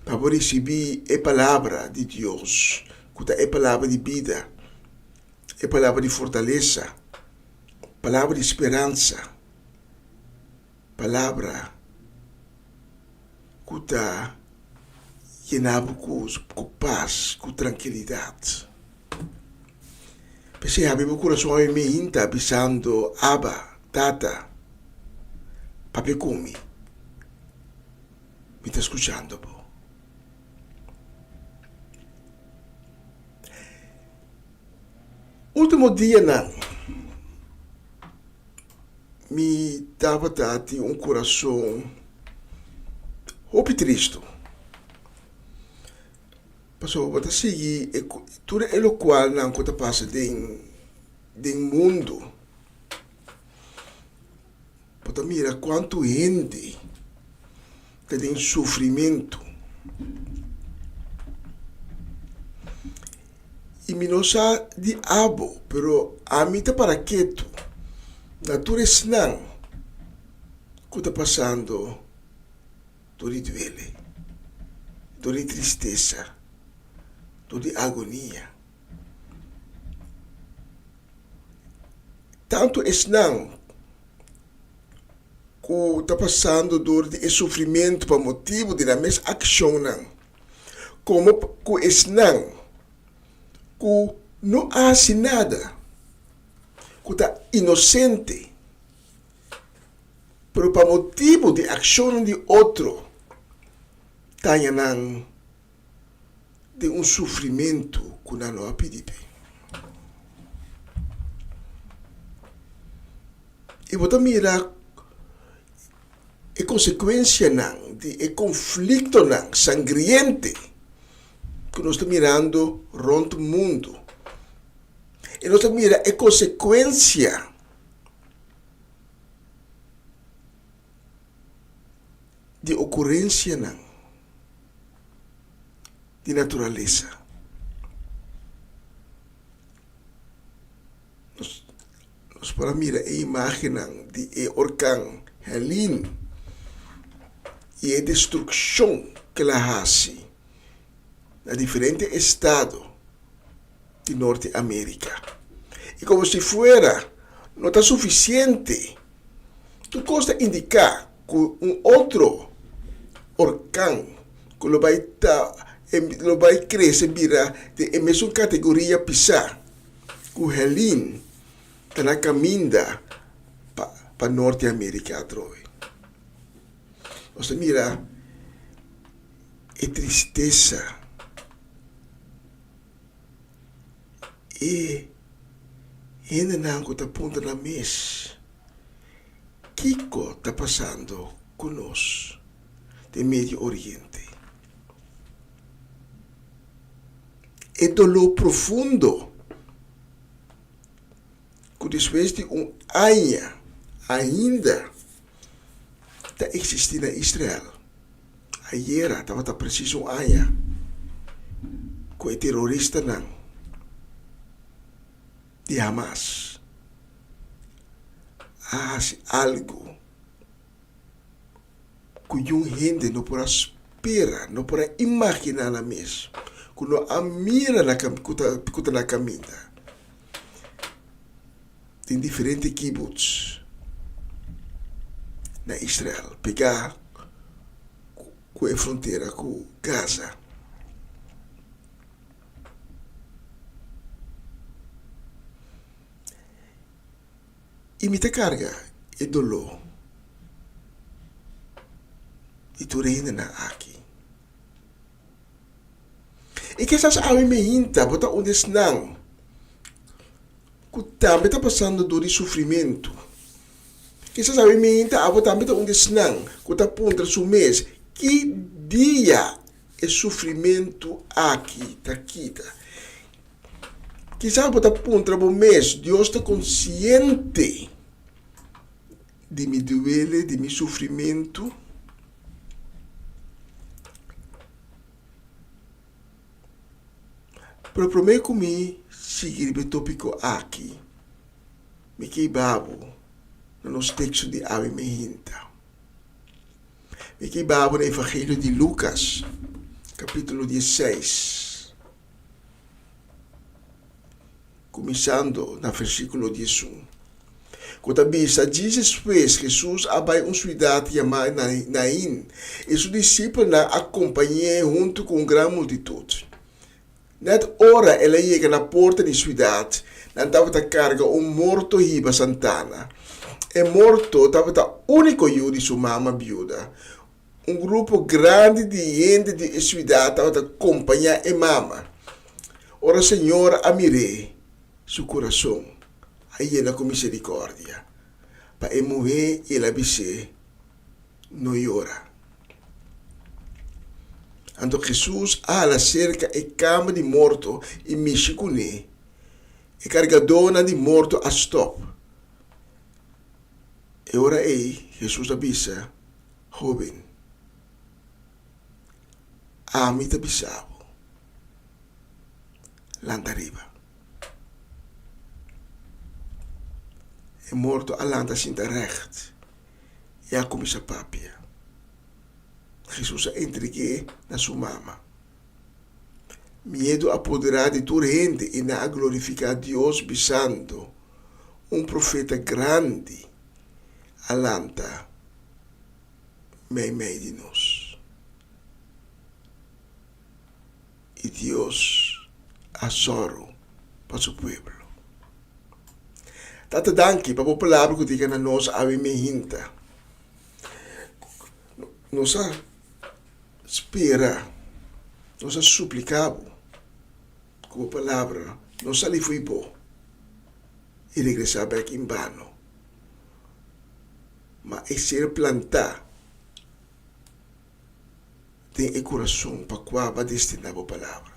Pa bo risibí e Palabra di Dios, ku ta e Palabra di bida, e Palabra di fortalesa, Palabra di speransa, Palabra ku ta yena bo ku pas, ku trankilidat. P'esei habri bo kurason awe meinta bisando, Abba, Tata, papia ku mi. Mi ta skuchando bo. Ultimo dianan mi tabata tin un kurason hopi tristu. Pasobra bo ta sigui tur e lokualnan ku ta pasa den den mundu. Bo ta mira kuantu hende ta den sufrimentu. I mi no sa di abo, pero ami ta para ketu na tur esnan ku ta pasando dor di duele, dor di tristesa, dor di agonia. Tantu esnan ku ta pasando dor di e sufrimentu pa motibu di nan mes akshonnan, komo ku esnan ku no a hasi nada, ku ta inosente, pero pa motibu di akshonnan di otro ta haña nan den un sufrimentu ku nan no a pidi p'e. I bo ta mira e konsekuensianan di e konfliktonan sangriente ku nos ta mirando rònt mundu. I nos ta mira e konsekuensia di okurensianan di naturalesa. Nos, nos por a mira e imágennan di e orkan Helene i e destrukshon ku el a hasi na diferente estado di Norte Amerika. I komo si fuera no ta sufisiente, tur kos ta indiká ku un otro orkan ku lo bai ta. E lo bai krese bira den e mesun kategoria pisá ku Helene ta na kaminda pa pa Norte Amerika atrobe. Nos ta mira e tristesa, e hendenan ku ta puntra nan mes kiko ta pasando ku nos den Medio Oriente. E doló profundo ku despues di un aña ainda ta eksistí na Israel. Ayera tabata presis un aña ku e teroristanan di Hamas a hasi algu ku yun hende no por a spera, no por a imaginá nan mes, ku no a mira na ku ta ku ta na kaminda. Den diferente kibbutz na Israel, pegá ku e frontera ku Gaza. I mi ta karga e doló di tur e hendenan aki. I kisas awe meinta bo ta un di esnan ku tambe ta pasando dor di sufrimentu. Kisas awe meinta abo tambe ta un di esnan ku ta puntra su mes, Ki dia e sufrimentu aki ta kita? Kisas bo ta puntra bo mes, Dios ta konsiente di mi duele, di mi sufrimentu? Pero promé ku mi sigui riba e tópiko aki, mi ke hiba bo na nos teksto di awe mehinta. Mi ke hiba bo na Evangelio di Lukas, kapítulo diesseis. Kuminsando na versíkulo diesun, ku ta bisa, Djis despues Hesus a bai un siudat yamá Nain, i su disipelnan a kompañ'é huntu ku un gran multitut. Nèt ora el a yega na porta di siudat, nan tabata karga un morto hiba santana. E morto tabata úniko yu di su mama biuda. Un grupo grandi di hende di e siudat tabata kompañá e mama. Ora Señor a mir'é, su kurason a yena ku miserikòrdia pa e muhé i el a bis'é, No yora. Anto Hesus a hala serka e kama di morto i mishi kuné. E kargadónan di morto a stòp. E ora ei Hesus a bisa, Hóben, ami ta bisa bo, lanta riba. E morto a lanta sinta règt i a kuminsá papia. Hesus a entreg'é na su mama. Miedu a poderá di tur hende i nan a glorifiká Dios bisando, Un profeta grandi a lanta meimei di nos. I Dios a sòru pa su pueblo. Tata danki pa bo palabra ku diga na nos awe mehinta. Nos a spera, nos a supliká bo ku bo palabra no sali fo'i bo i regresá bèk en bano. Ma e ser plantá den e kurason pa kua bo a destiná bo palabra.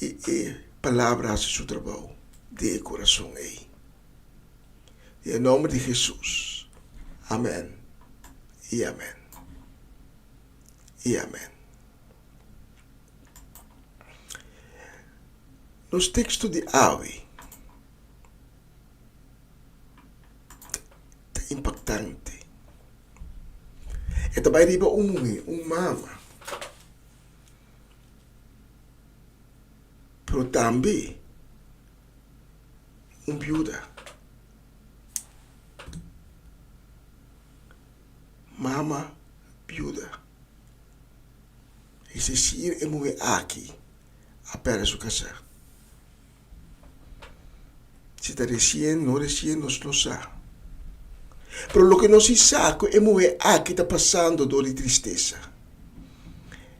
I e palabra hasi su trabou den e kurason ei. Den e nòmber di Hesus, amèn i amèn i amèn. Nos teksto di awe ta impaktante. E ta bai riba un muhé, un mama, pero tambe un biuda. Mama. biuda. Es desir e muhé aki a pèrdè su kasá. Si ta resien, no resien, nos no sa. Pero loke nos si sa ku e muhé aki ta pasando dor di tristesa.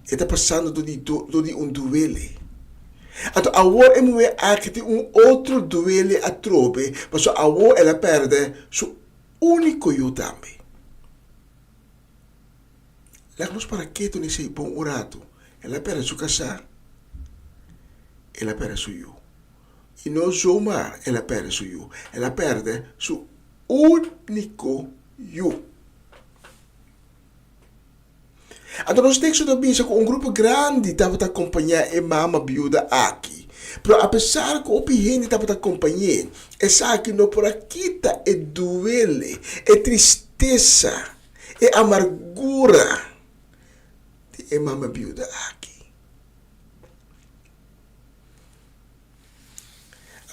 E ta pasando dor di dor di un duele. Anto awor e muhé aki tin un otro duele atrobe pasobra awor el a pèrdè su úniko yu tambe. Laga nos para ketu na esei bon un ratu. El a pèrdè su kasá, el a pèrdè su yu. I no zomaar el a pèrdè su yu, el a pèrdè su úniko yu. Anto nos teksto ta bisa ku un grupo grandi tabata kompañá e mama biuda aki. Pero apesar ku hopi hende tabata kompañ'é, esaki no por a kita e duele, e tristesa, e amargura di e mama biuda aki.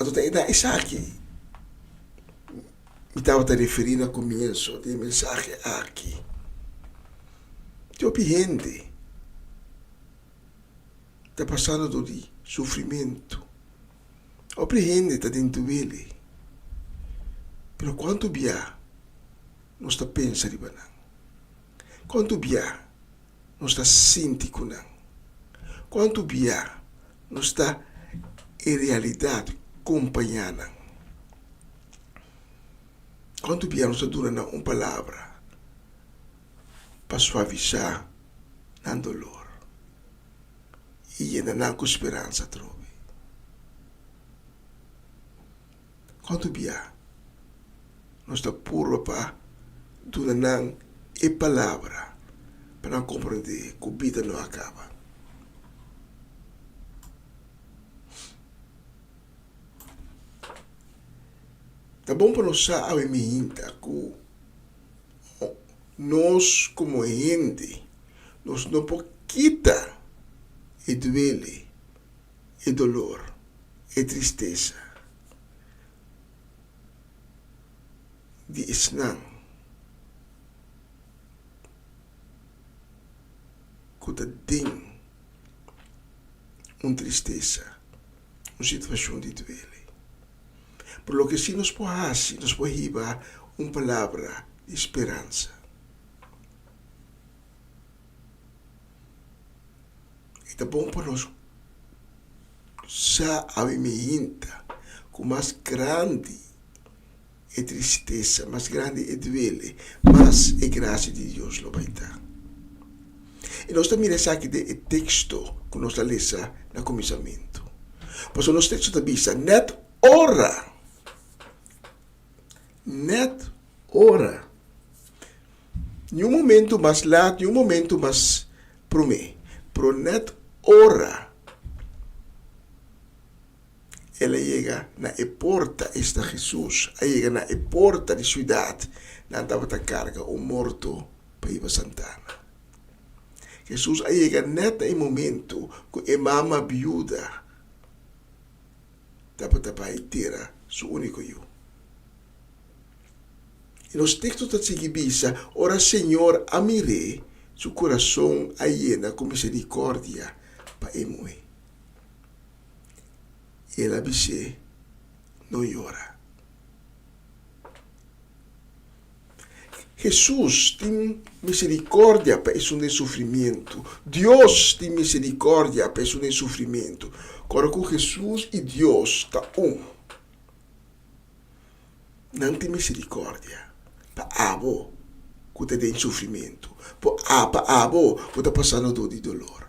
Anto ta e na esaki mi tabata referí na komienso di e mensahe aki. Tin hopi hende ta pasando dor di sufrimentu. Hopi hende ta den duele. Pero kuantu bia nos ta pensa riba nan? Kuantu bia nos ta sinti ku nan? Kuantu bia nos ta en realidat kompañá nan? Kuantu bia nos ta duna nan un palabra pa suavisá nan dolor i yena nan ku speransa atrobe? Kuantu bia nos ta purba pa duna nan e palabra pa nan komprendé ku bida no a kaba? Ta bon pa nos sa awe mihinta ku nos komo hende nos no por kita e duele. e dolor, e tristesa di esnan ku ta den un tristesa, un situashon di duele. Pero loke si nos por hasi, nos por hiba un palabra di speransa. E ta bon pa nos sa awe mihinta ku mas grandi e tristesa, mas grandi e duele, mas e grasia di Dios lo bai ta. I nos ta mira esaki den e teksto ku nos a lesa na kuminsamentu. Pasobra nos teksto ta bisa, Nèt ora, nèt ora, niun momentu mas lat, niun momentu mas Promé, pero nèt ora el a yega na e porta, esta Hesus a yega na e porta di siudat, nan tabata karga un morto pa hiba santana. Hesus a yega nèt na e momentu ku e mama biuda tabata bai tera su úniko yu. I nos teksto ta sigui bisa, Ora Señor a mir'é, su kurason a yena ku miserikòrdia pa e muhé. I el a bis'é, No yora. Hesus tin miserikòrdia pa esun den sufrimientu. Dios tin miserikòrdia pa esun den sufrimientu. Kòrda ku Hesus i Dios ta un. Nan tin misericordia pa abo cu ta den sufrimentu, pa abo cu ta pasando dor di dolor.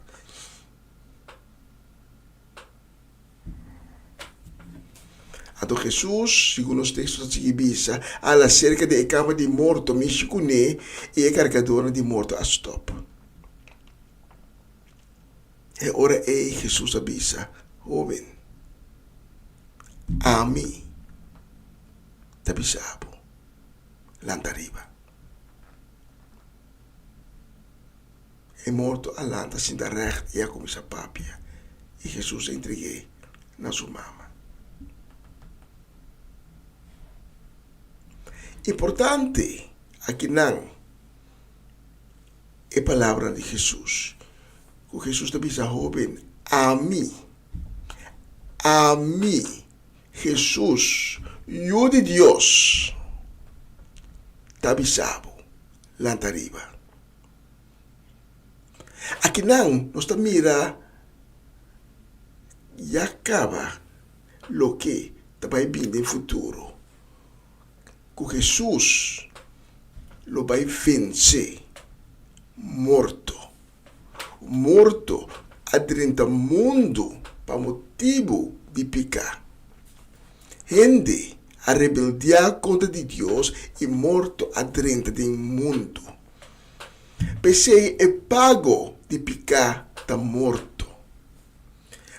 Anto Jesus, segun nos texto ta sigui bisa, a hala cerca di e cama di morto, mishi cune, y e cargadornan di morto a stop. E ora ei Hesus a bisa, Hóben, ami ta bisa bo, lanta riba. E morto a lanta sinta règt i a kuminsá papia, i Hesus a entreg'é na su mama. Importante akinan. E palabranan di Hesus, ku Hesus ta bisa hóben, Ami, ami, Hesus, Yu di Dios, ta bisa bo, lanta riba. Akinan nos ta mira ya kaba loke ta bai bin den futuro, ku Hesus lo bai vense morto. Morto a drenta mundu pa motibu di piká. Hende a rebeldiá kontra di Dios i morto a drenta den mundu. P'esei e pago di piká ta morto.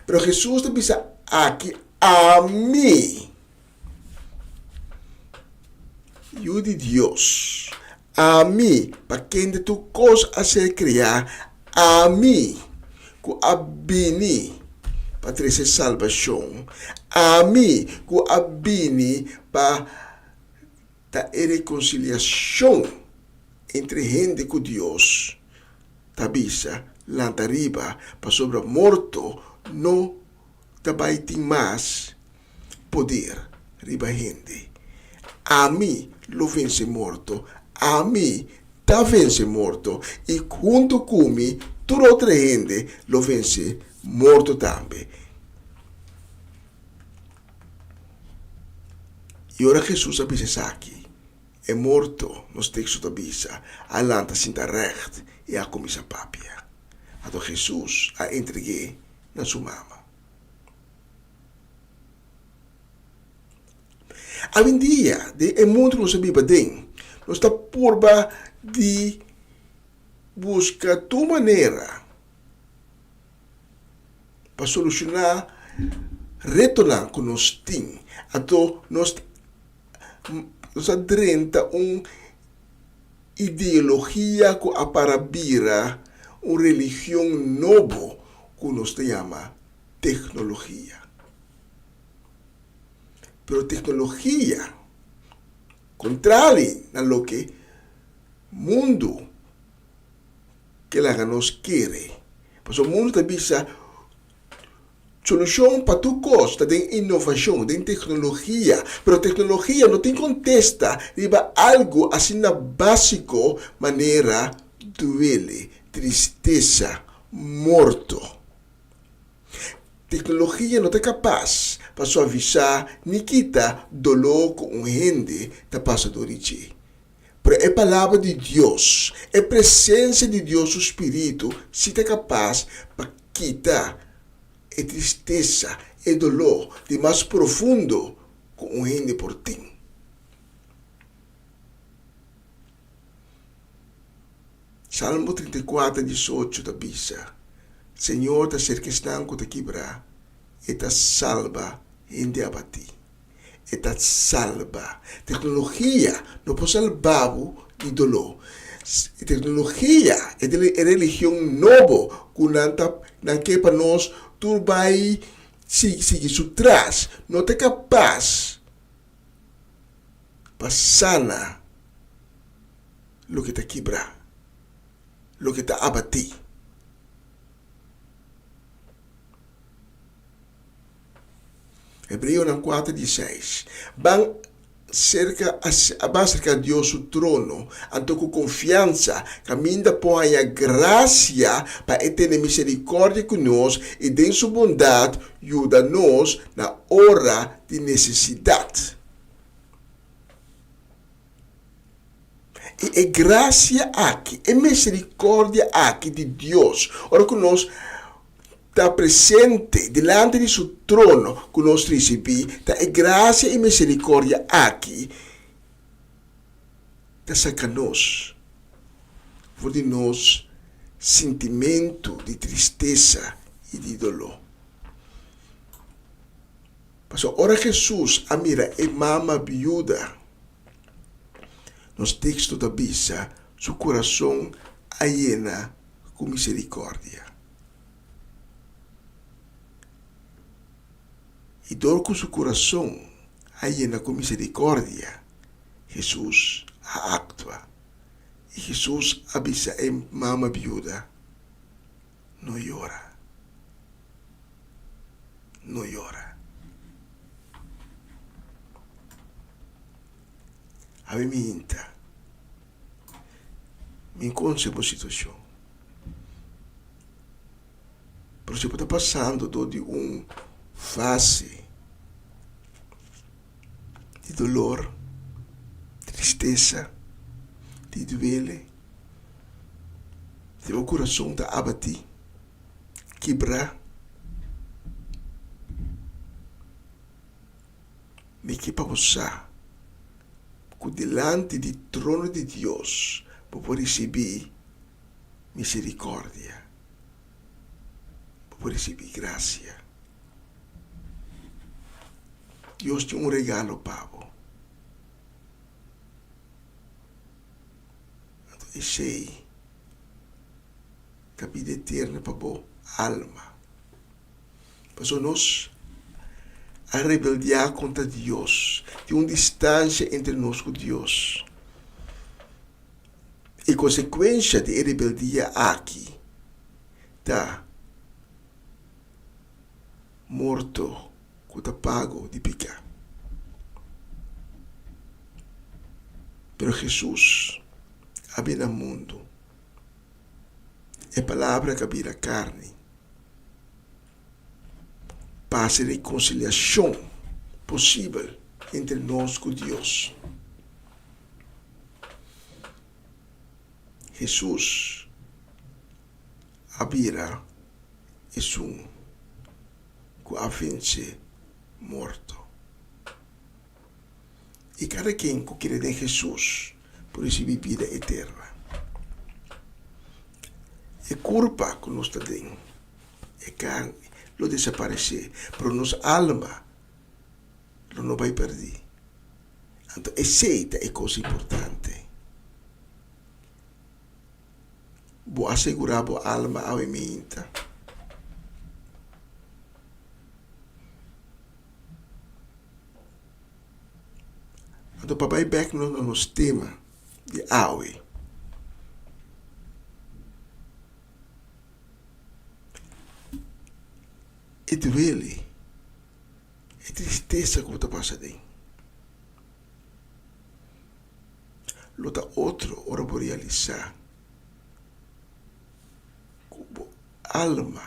Pero Hesus ta bisa aki, Ami, Yu di Dios, ami pa kende tur kos a ser kreá, ami ku a bini pa trese salbashon, ami ku a bini pa ta e rekonsiliashon entre hende ku Dios, ta bisa, Lanta riba, pasobra morto no ta bai tin mas poder riba hende. Ami lo vense morto, ami ta vense morto, i huntu ku mi tur otro hende lo vense morto tambe. I ora Hesus a bisa esaki, e morto, nos teksto ta bisa, a lanta sinta règt i a kuminsá papia. Anto Hesus a entreg'é na su mama. Awendia, den e mundu ku nos ta biba den, nos ta purba di buska tur manera pa solushoná retonan ku nos tin. Anto nos nos a drenta un ideologia ku a para bira un religion nobo ku nos ta yama teknologia. Pero teknologia, kontrali na loke mundu ke laga nos kere. Pasobra mundu ta bisa solushon pa tur kos ta den inovashon, den teknologia. Pero teknologia no tin kontesta riba algu asina básiko manera duele, tristesa, morto. Teknologia no ta kapas pa suavisá ni kita doló ku un hende ta pasa dor di dje. Pero e Palabra di Dios, e presensia di Dios su spiritu, si ta kapas pa kita e tristesa, e doló di mas profundo ku un hende por tin. Salmo 34, 18 ta bisa, Señor ta serka esnan ku ta kibrá, e ta salba hende abatí. E ta salba. Teknologia no por salba bo di doló. Teknologia e ta e religion nobo ku nan ta nan ke pa nos tur bai sigui su tras. No ta kapas pa sana loke ta kibrá, loke ta abatí. Hebreonan kuater dieseis, Ban serka ban serka Dios su trono, anto ku konfiansa, kaminda por haña grasia pa e tene miserikòrdia ku nos i den su bondat yuda nos na ora di nesesidat. I e grasia aki, e miserikòrdia aki di Dios, ora ku nos ta presente dilanti di su trono ku nos risibí, ta e grasia i miserikòrdia aki ta saka nos for di nos sintimentu di tristesa i di doló. Pasobra ora Hesus a mira e mama biuda, nos teksto ta bisa, su kurason a yena ku miserikòrdia. I dor ku su kurason a yena ku miserikòrdia, Hesus a aktua. I Hesus a bisa e mama biuda, No yora. No yora. Awe mi hinta. Mi konse bo situashon. Pero si bo ta pasando dor di un fase di dolor, tristesa, di duele, si bo kurason ta abatí, kibrá, mi ke pa bo sa ku dilanti di trono di Dios bo por risibí misericordia, bo por ricibi gracia. Dios tin un regalo pa bo. Anto esey ta bida eterno pa bo alma. Pasobra nos a rebeldia contra Dios. Tin un distancia entre nos cu Dios. E konsekuensha di e rebeldia aki ta morto ku ta pago di piká. Pero Hesus a bini na mundu, e Palabra ku a bira karni, pa hasi rekonsiliashon posibel entre nos ku Dios. Hesus a bira esun ku a vense morto. I kada ken ku kere den Hesus por risibí bida eterna. E kurpa ku nos ta den, e karni, lo desaparesé, pero nos alma lo no bai pèrdí. Anto esei ta e kos importante. Bo a segurá bo alma awe meinta. Anto pa bai bèk nos na nos tema di awe. E duele. E tristesa ku bo ta pasa den lo ta otro ora bo realisá ku bo alma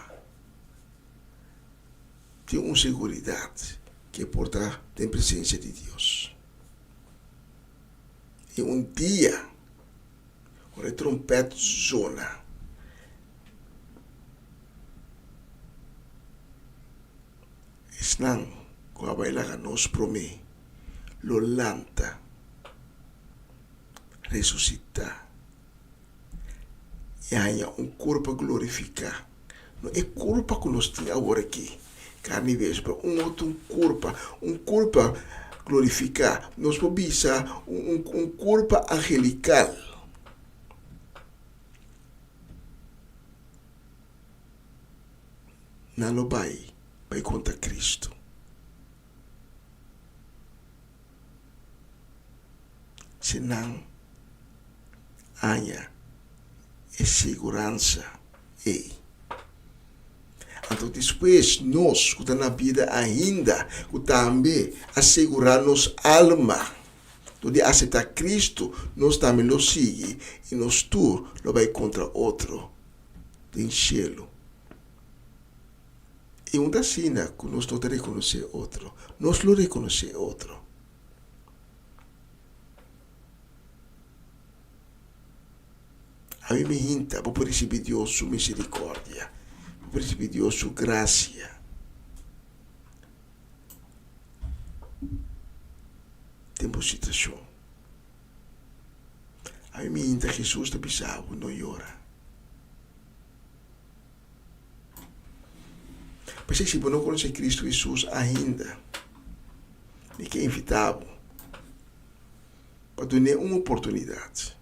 tin un seguridat ku e por ta den presensia di Dios. I un dia ora e trompèt zona. Esnan ku a bai laga nos promé lo lanta, resusitá i haña un kurpa glorifiká. No e kurpa ku nos tin awor aki, karni i wesu, pero un otro kurpa, un kurpa glorifiká. Nos por bisa un kurpa angelikal. Nan lo bai bai kontra Kristu. Si nan haña e siguransa ei. Anto despues nos ku ta na bida ainda, ku tambe a segurá nos alma dor di aseptá Kristu, nos tambe lo sigui i nos tur lo bai kontra otro den shelu. I un ta asina ku nos no ta rekonosé otro. Nos lo rekonosé otro. Ami mi hinta bo por risibí Dios su miserikòrdia, bo por risibí Dios su grasia. Den bo situashon. Ami mi hinta Hesus ta bisa bo no yora. P'esei si bo no konosé Kristu Hesus ainda, mi ke invitá bo pa dun'é un oportunidat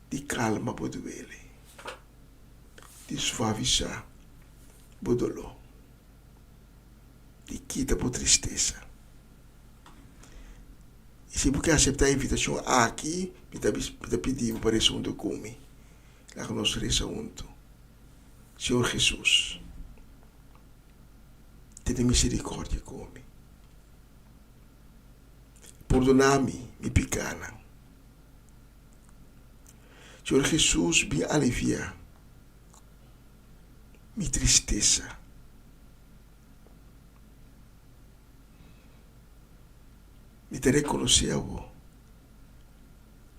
di kalma bo duele, di suavisá bo doló, di kita bo tristesa. I si bo ke aseptá e invitashon aki, mi ta mi ta pidi bo pa resa huntu ku mi. Laga nos resa huntu. Señor Hesus, tene miserikòrdia ku mi. Pordoná mi mi pikánan. Señor Hesus, bin aliviá mi tristesa. Mi ta rekonosé abo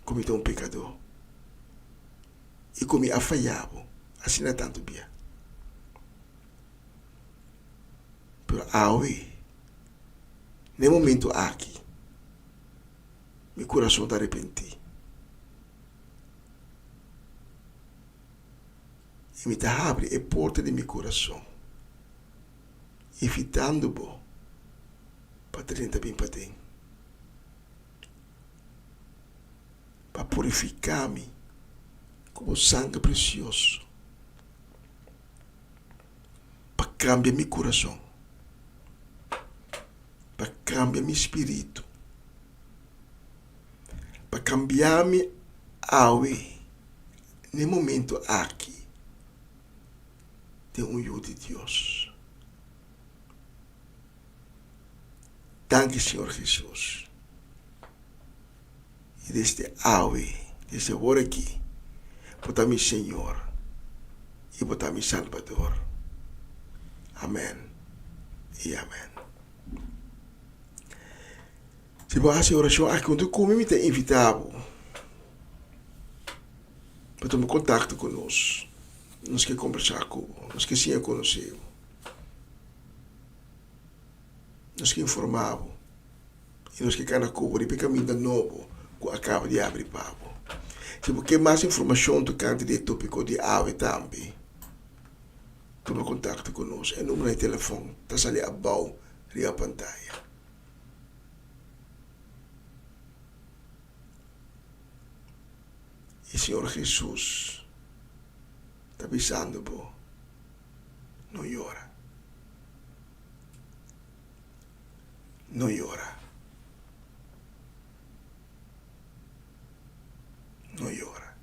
ku mi ta un pekadó i ku mi a fayá bo asina tantu bia. Pero awe, na e momentu aki, mi kurason ta arepentí i mi ta habri e porta di mi kurason. Invitando bo pa drenta bin paden, pa purifiká mi ku bo sanger presioso, pa kambia mi kurason, pa kambia mi spiritu, pa kambia mi awe, na e momento aki. Den un yu di Dios. Danki Señor Jesus. I desde awe, desde awor aki, bo ta mi Señor i bo ta mi Salbador. Amen i amen. Si bo hasi orashon aki huntu ku mi, mi ta invita bo pa tuma kontakto ku nos. Nos ke kombersá ku bo, nos ke siña konosé bo, nos ke informá bo i nos ke kana ku bo riba e kaminda nobo ku a kaba di abri pa bo. Si bo ke mas informashon tokante di e topiko di awe tambe, tuma kontakto ku nos. E numero di telefòn ta sali abou riba pantaya. I Señor Hesus ta bisando bo, No yora. No yora. No yora.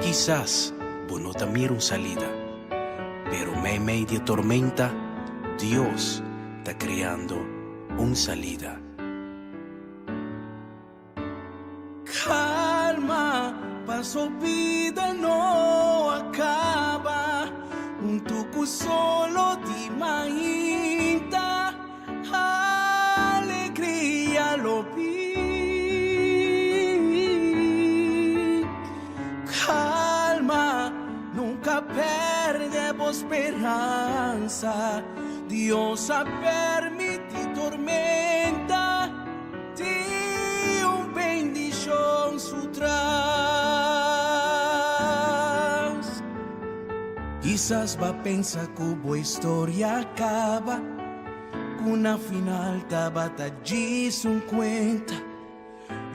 Kisas bo no ta mira un salida, pero meimei di e tormenta, Dios ta kreando un salida. Calma, paso bida no a caba, Hunto cu solo di mainta, Alegria lo bin. Calma, nunca perde bo speransa, Dios a permiti tormenta. Tin un bendishon su tras. Kisas bo a pensa ku bo historia a kaba, ku na final tabata djis un kuenta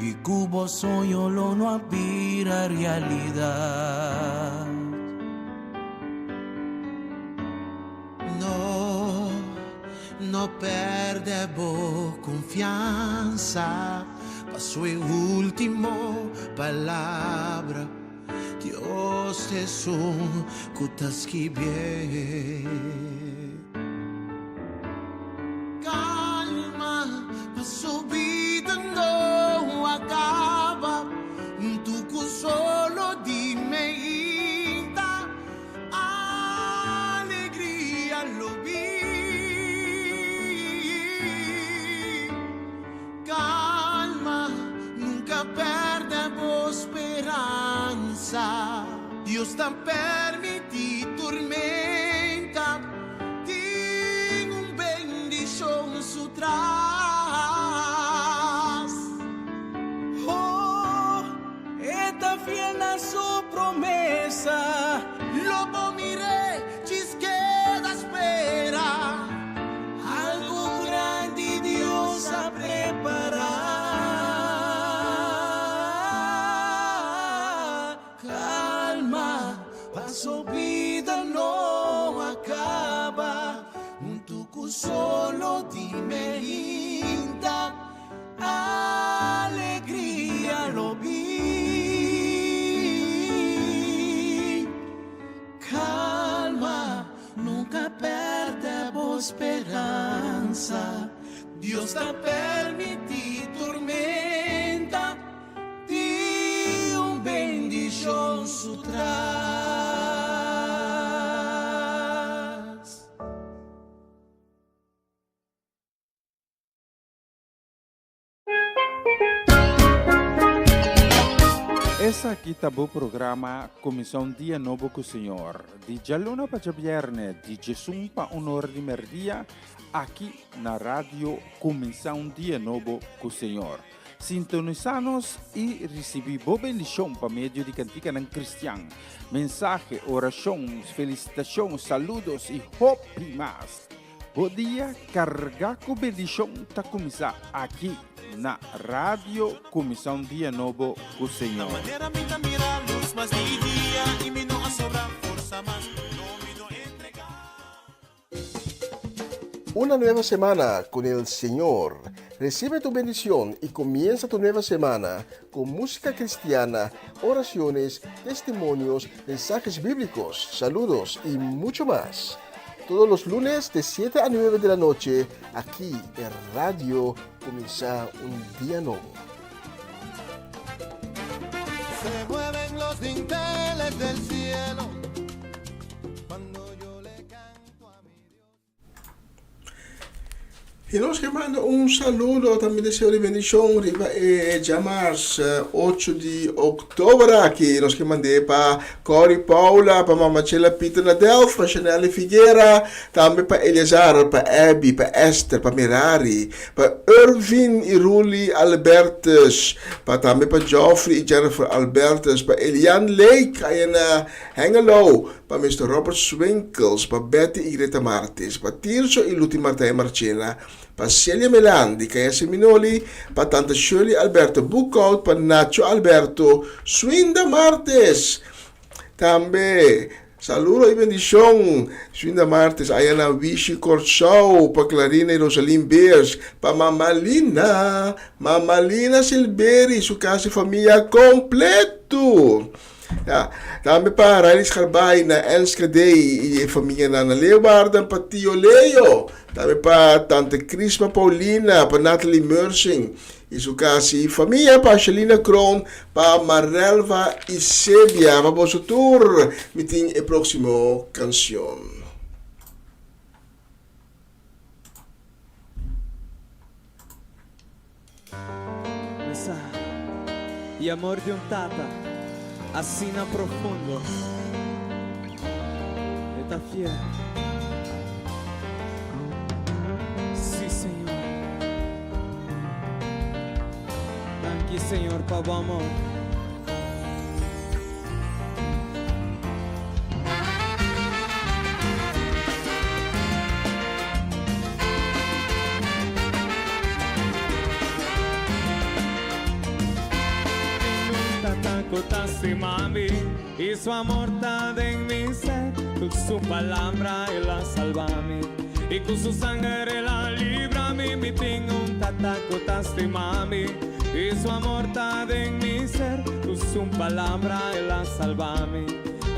i ku bo soño lo no a bira realidat. No, no perde bo confianza, Paso e ultimo palabra, Dios t'esun cu ta skibié. Calma, paso bida no a caba, Tu cu solo di meinta. Alegria lo bin. Calma, nunca perde bo speransa. Dios ta permiti tormenta, tin un bendicion su tras. Ku solo di meinta alegria lo bin. Kalma, nunka pèrdè bo speransa. Dios ta permití tormenta tin un bendishon su tras. Esaki ta bo programa Kuminsá un Dia Nobo ku Señor, di djaluna pa djabièrnè di djesun pa un or di mèrdia, aki na Radio Kuminsá un Dia Nobo ku Señor. Sintonisá nos i risibí bo bendishon pa medio di kantikanan kristian, mensahe, orashon, felisitashon, saludos i hopi mas. Bo dia kargá ku bendishon ta kuminsá aki na Radio Kuminsá un Dia Nobo ku Señor. Una nueva semana con el Señor. Recibe tu bendición y comienza tu nueva semana con música cristiana, oraciones, testimonios, mensajes bíblicos, saludos y mucho más. Todos los lunes de 7 a 9 de la noche, aquí en Radio Comienza un Día Nuevo. Se mueven los dinteles del cielo cuando yo le canto a mi Dios. I nos ke manda un saludo tambe deseo di bendishon riba e djamars ocho di oktober aki. Nos ke mand'é pa Cory Paula, pa Mama Chela Pieter na Delft, pa Shanelly Figuera, tambe pa Eleazar, pa Abby, pa Esther, pa Merari, pa Irvin i Ruly Albertus, pa tambe pa Geoffrey i Jennifer Albertus, pa Elian Lake aya na Hengelo, Pa Mister Robert Swinkels, pa Betty y Greta Martis, pa Tirso y Luti Martijn Marchena, pa Celia Melan di Kaya Seminoli, pa Tante Shirley Alberto Boekhout, pa Nacho Alberto, Swinda Martes. Tambe saludo y bendicion Swinda Martes aya na Wishi Kòrsou, pa Clarina y Rosalyn Beers, pa Mama Lina, Mama Lina Silberi, su casa y famia completo. Ya, tambe pa Riley Scharbaai na Enschede y e famianan na Leeuwarden, pa Tio Leo, tambe pa Tante Crisma Paulina, pa Natalie Mersing y su casa y famia, pa Shelina Kroon, pa Marelva Isebia, pa boso tur mi tin e proximo cancion. Mesa y amor di un tata asina profundo E ta fiel Si Señor Danki Señor pa bo amor. Tata ku ta stima mi i su amor ta den mi ser Ku su palabra el a salba mi i ku su sanger el a libra mi Mi tin un tata ku ta stima mi i su amor ta den mi ser Ku su palabra el a salba mi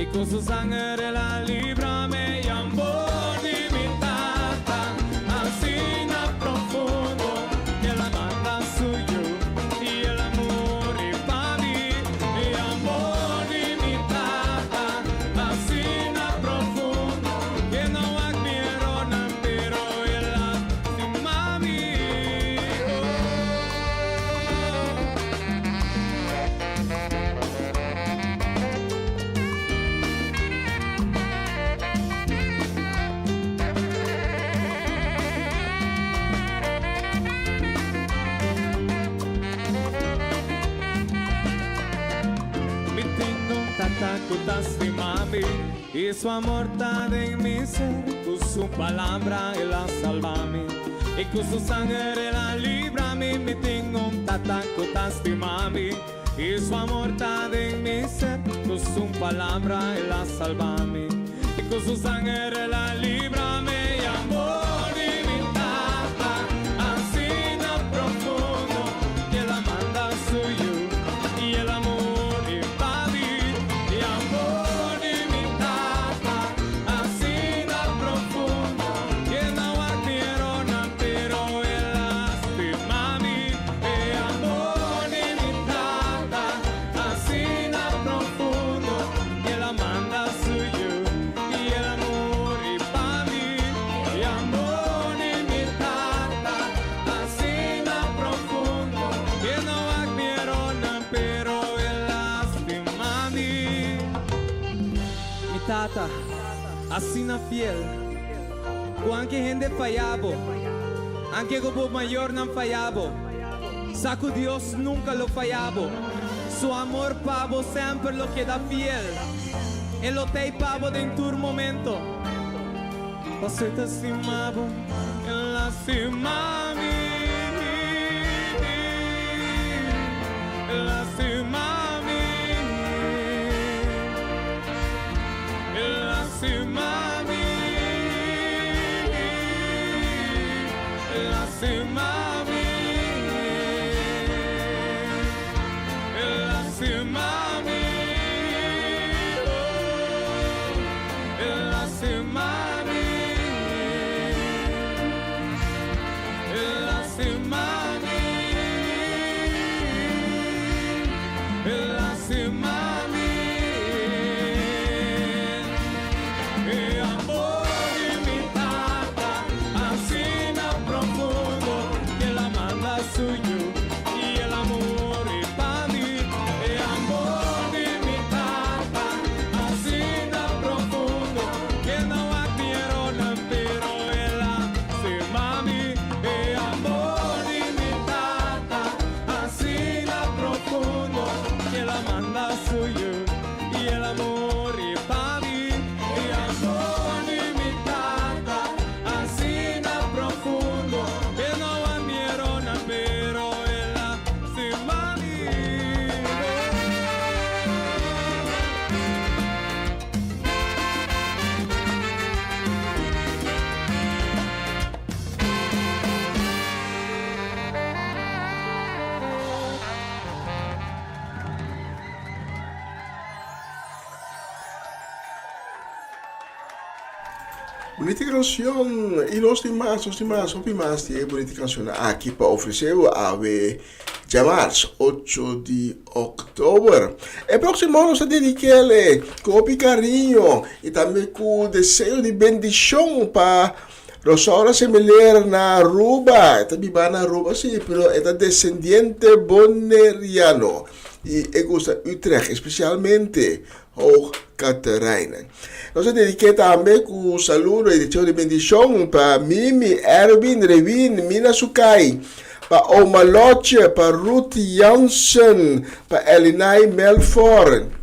i ku su sanger el a libra mi I amor di mi tata asina profundo El a manda su yu i el a muri pa mi I amor di mi tata asina profundo Ke no wak mi erornan pero el a stima mi oh. Mi tin un tata ku ta stima mi i su amor ta den mi ser. Ku su palabra el a salba mi i ku su sanger el a libra mi. Mi tin un tata ku ta stima mi i su amor ta den mi ser. Ku su palabra el a salba mi i ku su sanger el a libra mi. I amor di. Asina fiel, ku anke hende faya bo, anke ku bo mayornan faya bo, sa ku Dios nunka lo faya bo. Su amor pa bo semper lo keda fiel. E lo t'ei pa bo den tur momento. Paso e ta stima bo, el a stima mi. El a stima mi. El a stima mi. El a stima mi. El a stima mi. Oh, el a stima mi. El a stima mi. El a stima mi. E amor di mi tata, asina profundo, ku el a manda su yu, i el a muri pa mi. E amor di mi tata, asina profundo, ku e no a quiero pero el a stima mi. E amor di mi tata, asina profundo, ku el a manda su yu, i el a muri pa mi. E amor di mi tata, asina profundo, ku e no a quiero pero el a stima mi. Bunita kanshon i nos tin mas, nos tin mas, hopi mas di e bunita kanshonnan aki pa ofresé bo awe djamars ocho di òktober. E próksimo nos ta dedik'é ku hopi kariño i tambe ku deseo di bendishon pa Rosaura Semeleer na Aruba. E ta biba na Aruba si, pero e ta desendiente boneriano i e gusta Utrecht, espesialmente Hoog Catharijne. Nos a dediké tambe ku saludo i deseo di bendishon pa Mimi, Erwin, Rewin, Mina Sukai, pa Oma Lotje, pa Ruth Jansen, pa Elinai Melfor,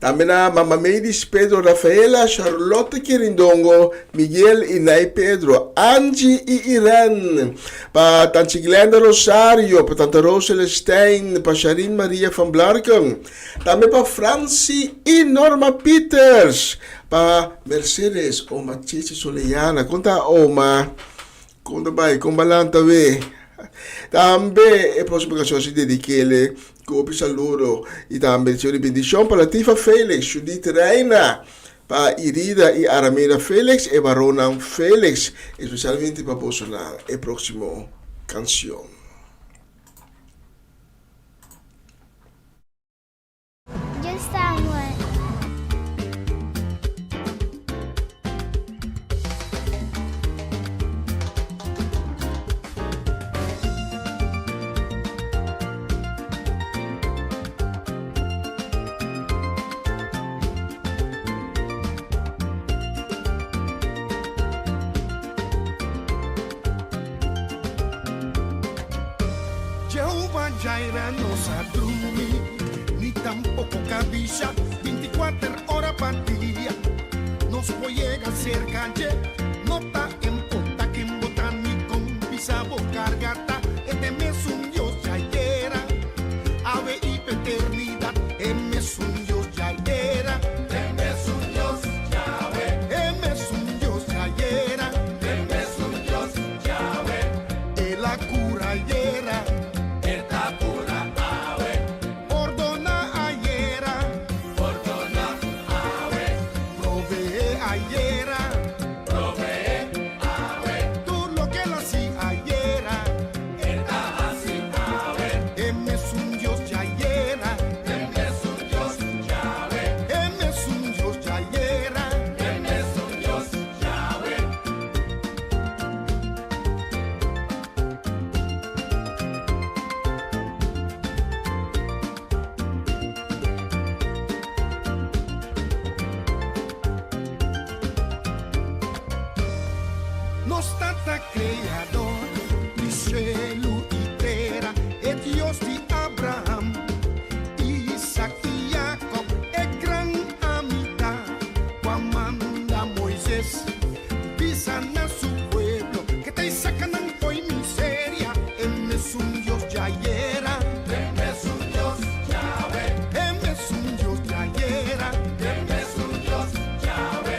tambe na Mama Meidis Pedro Rafaela, Charlotte Kirindongo, Miguel i Nay Pedro, Angie i Irene, pa Tanchi Glenda Rosario, pa Tante Rose Celestijn, pa Sharin Maria van Blarken, Tambe pa Franci i Norma Pieters, pa Mercedes, oma Chichi Soleana, kon ta oma? Kon ta bai? Kon balanta we? Tambe e próximo canción si dedikele ku hopi saludo i tambe deseo di bendishon pa Latifa Felix, Judith Reina, pa Irida i Aramida Felix, e baronnan Felix, espesialmente pa bosonan e próximo canción. Yo Samuel. Jehova Jireh no sa drumi, ni tampoko kabisha, bintikuater ora pa dia. Nos por yega serka dje, no ta importa ken bo ta ni kon pisa bo karga ta, e ta e mesun Dios djayera, awe i pa eternidat, e mesun Dios djayera. E mesun Dios djawe. E mesun Dios djayera. E mesun Dios djawe. El a cura ayera. E ta cura awe. Pordona ayera. Pordona awe. Provee ayera. Provee awe. Tur loke el haci ayera. E ta haci awe. E mesun Dios djayera. E mesun Dios djawe. E mesun Dios djayera. E mesun Dios djawe. Kreador di shelu i tera, e Dios di Abraham, Isaac i Jacob, e gran Ami Ta, ku a manda Moises bisa na su pueblo ku e ta saka nan fo'i miseria, e mesun Dios djayera, e mesun Dios djawe, e mesun Dios djayera, e mesun Dios djawe,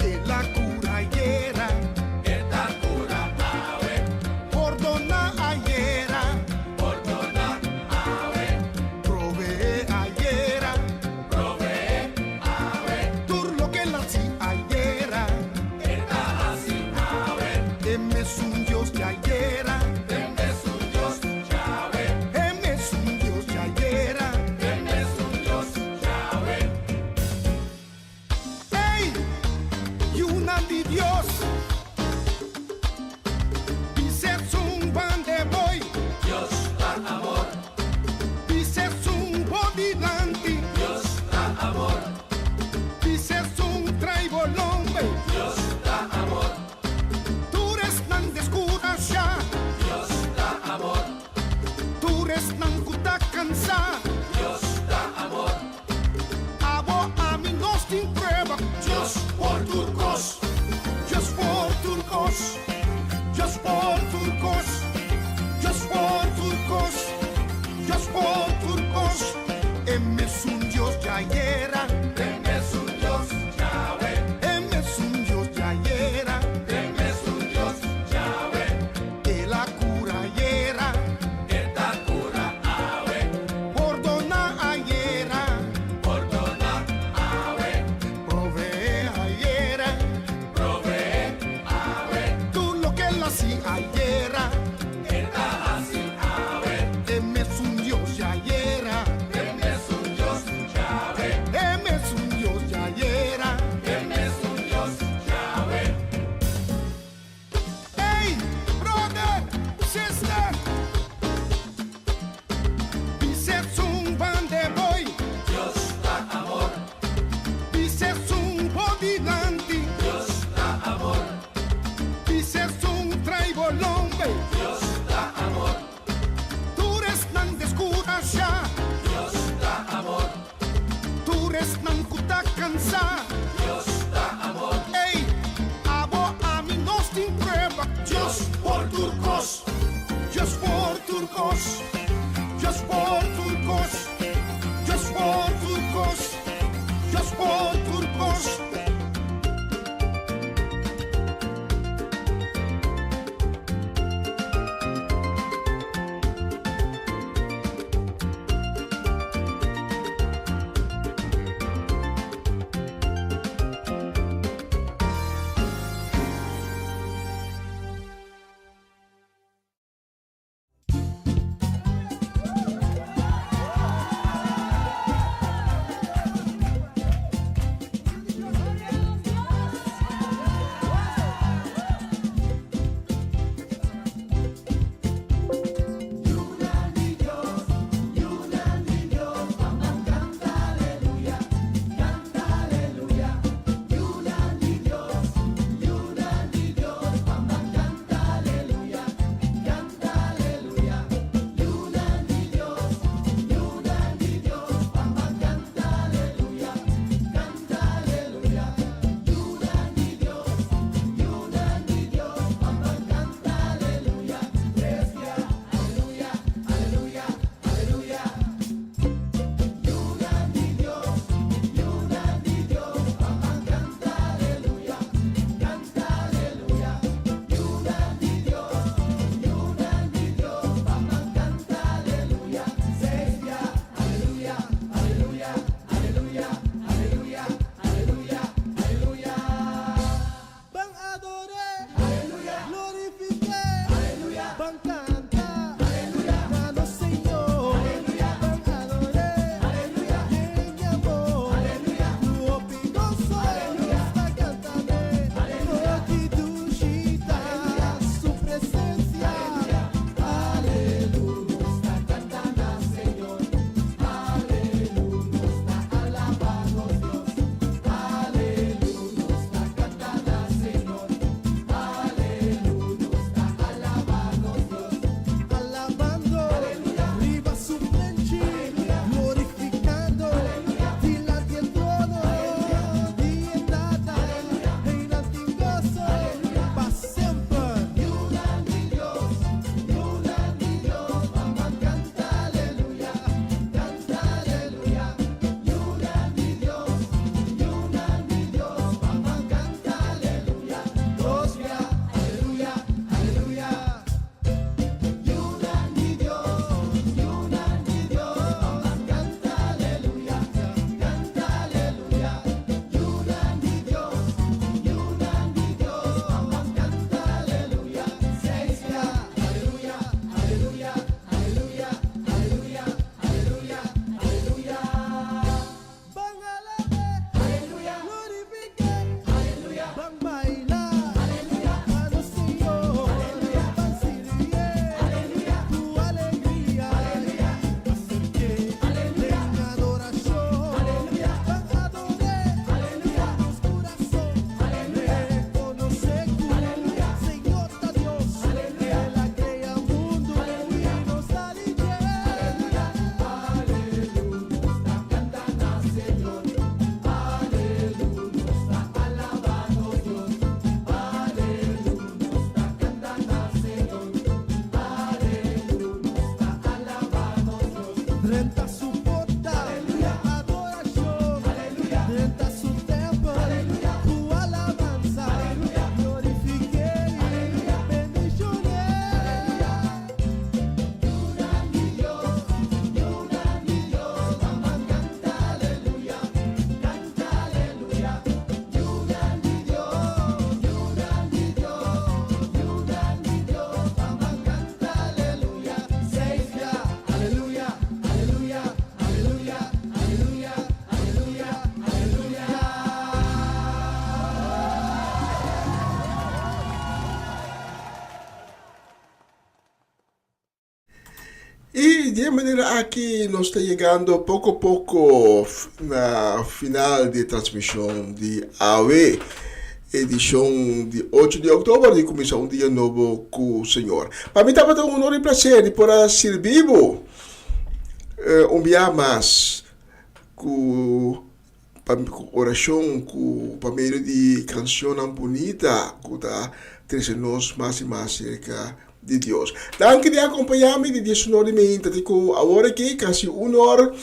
el a kura ayera, e ta kura awe, pordoná ayera, pordoná awe, proveé ayera, proveé awe, tur loke el a hasi ayera, e ta hasi awe, e mesun Dios djayera, e mesun Dios djawe, e mesun Dios djayera, e mesun Dios djawe. Ei, yunan di Dios, Bisa esun band'i bo. Dios ta amor. Bisa esun bo dilanti. Dios ta amor. Bisa esun tra'i bo lomba. Dios ta amor. Tur esnan deskurashá. Dios ta amor. Tur esnan ku ta kansá. Dios ta amor. Abo, ami, nos tin prueba. Dios por tur kos. Dios por. di e manera aki nos ta yegando poko poko na final di e transmishon di awe, edishon di ocho di òktober di Kuminsá un Dia Nobo ku Señor. Pa mi tabata un honor i plaser di por a sirbi bo un bia mas ku pa ku orashon ku pa medio di kanshonnan bunita ku ta trese nos mas i mas serka di Dios. Danki di akompañá mi di diesunor di meinta te ku awor aki kasi un or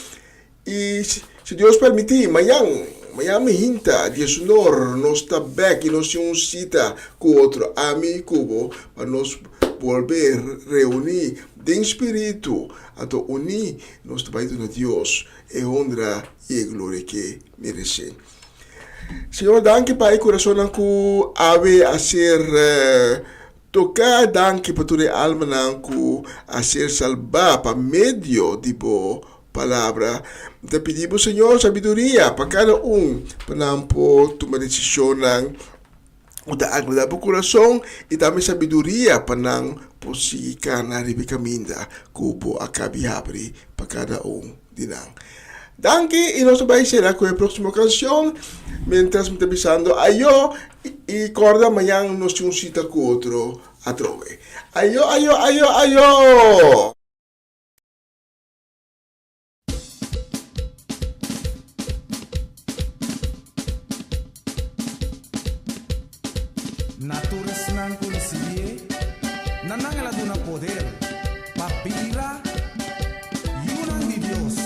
i si Dios permití mañan mañan mihinta diesunor nos ta bèk i nos tin un sita ku otro ami ku bo pa nos bolbe reuní den spiritu anto uní nos ta bai duna Dios e honra i e gloria ke meresé. Señor, danki pa e kurasonnan ku awe a ser toká. Danki pa tur e almanan ku a ser salbá pa medio di bo palabra. Mi ta pidi bo, Señor, sabiduria pa kada un, pa nan por tuma desishonnan ku ta agradá bo kurason i tambe sabiduria pa nan por sigui kana riba e kaminda ku bo a kabi habri pa kada un di nan. Danki i nos ta bai sera ku e próksimo kanshon. Miéntras mi ta bisando ayo i kòrda mañan nos tin un sita ku otro atrobe. Ayo ayo ayo ayo! Na tur esnan ku risibié, na nan el a duna poder pa bira yunan di Dios.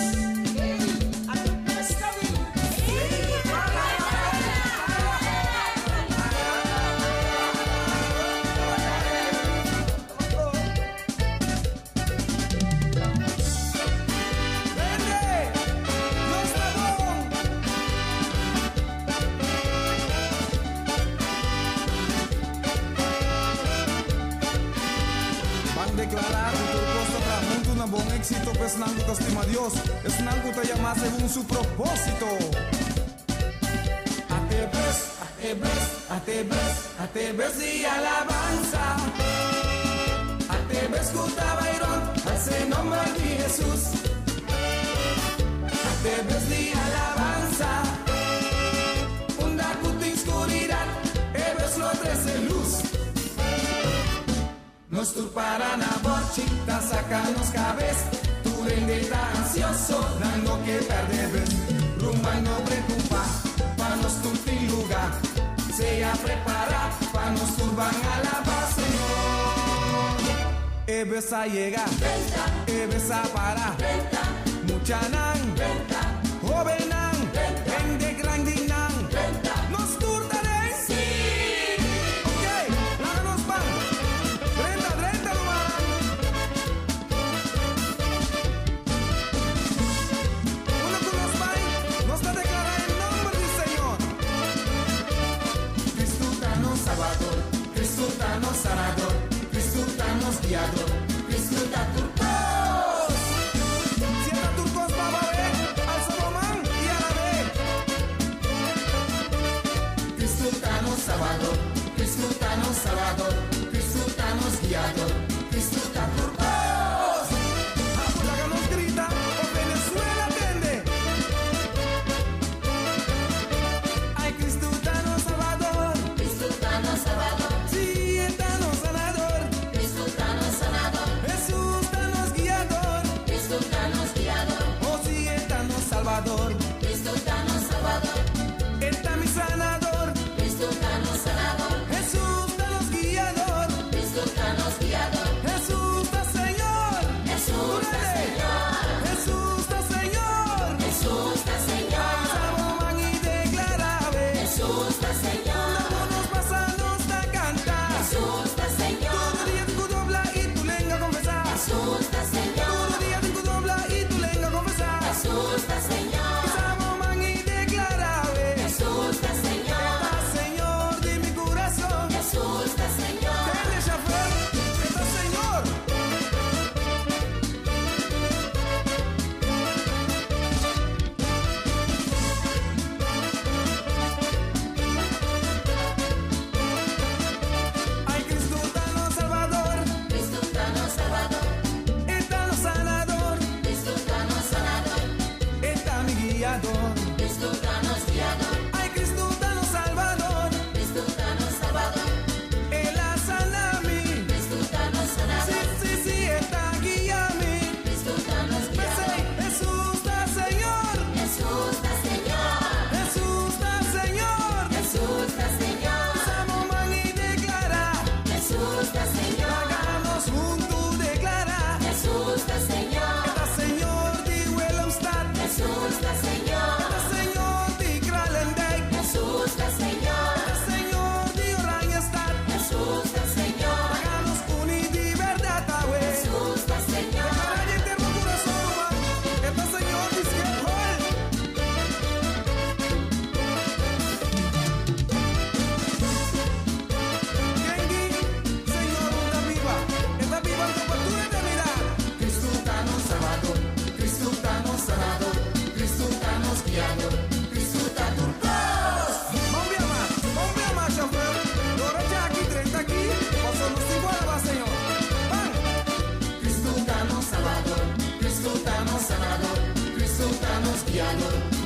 Ban deklará ku tur kos ta traha huntu na bon éksito pa esnan ku ta stima Dios, esnan ku ta yamá segun su propósito. Atebes, atebes, atebes, atebes di alabansa. Atebes ku ta bai rònt, alsa e nòmber di Hesus. Atebes di alabansa. Unda ku tin skuridat, e bes lo trese lus. Nos tur para na bòrchi, ta saka nos kabes. Tur hende ta ansioso, nan no ke pèrdè bes. Ruman no preokupá, pa nos tur tin lugá. Sea prepará, pa nos tur ban alabá Señor. E bes a yega, e bes a para. Muchanan, hóbennan, hende grandinan, nos tur ta den. Ok, laga nos ban. Drenta, drenta ruman. Unda ku nos bai, nos ta deklará e nomber di Señor. Kristu ta nos Salbador, Kristu ta nos Sanador, Kristu ta nos Guiador, Kristu ta tur kos. Si e ta tur kos pa bo, e alsa bo man i alab'é. Cristo ta nos Salvador, Cristo ta nos Salvador, Cristo ta nos Guiador, Cristo ta tur cos. Apu laga nos grita pa Venezuela tende. Ay Cristo ta nos Salvador. Cristo ta nos Salvador. Si e ta nos Sanador. Cristo ta nos Sanador. Jesus ta nos Guiador. Cristo ta nos Guiador. Oh si e ta nos Salvador. Cristo ta nos Salvador. E ta mi sanador. Cristo ta nos sanador. Jesus ta nos guiador. Cristo ta nos guiador. Mediador.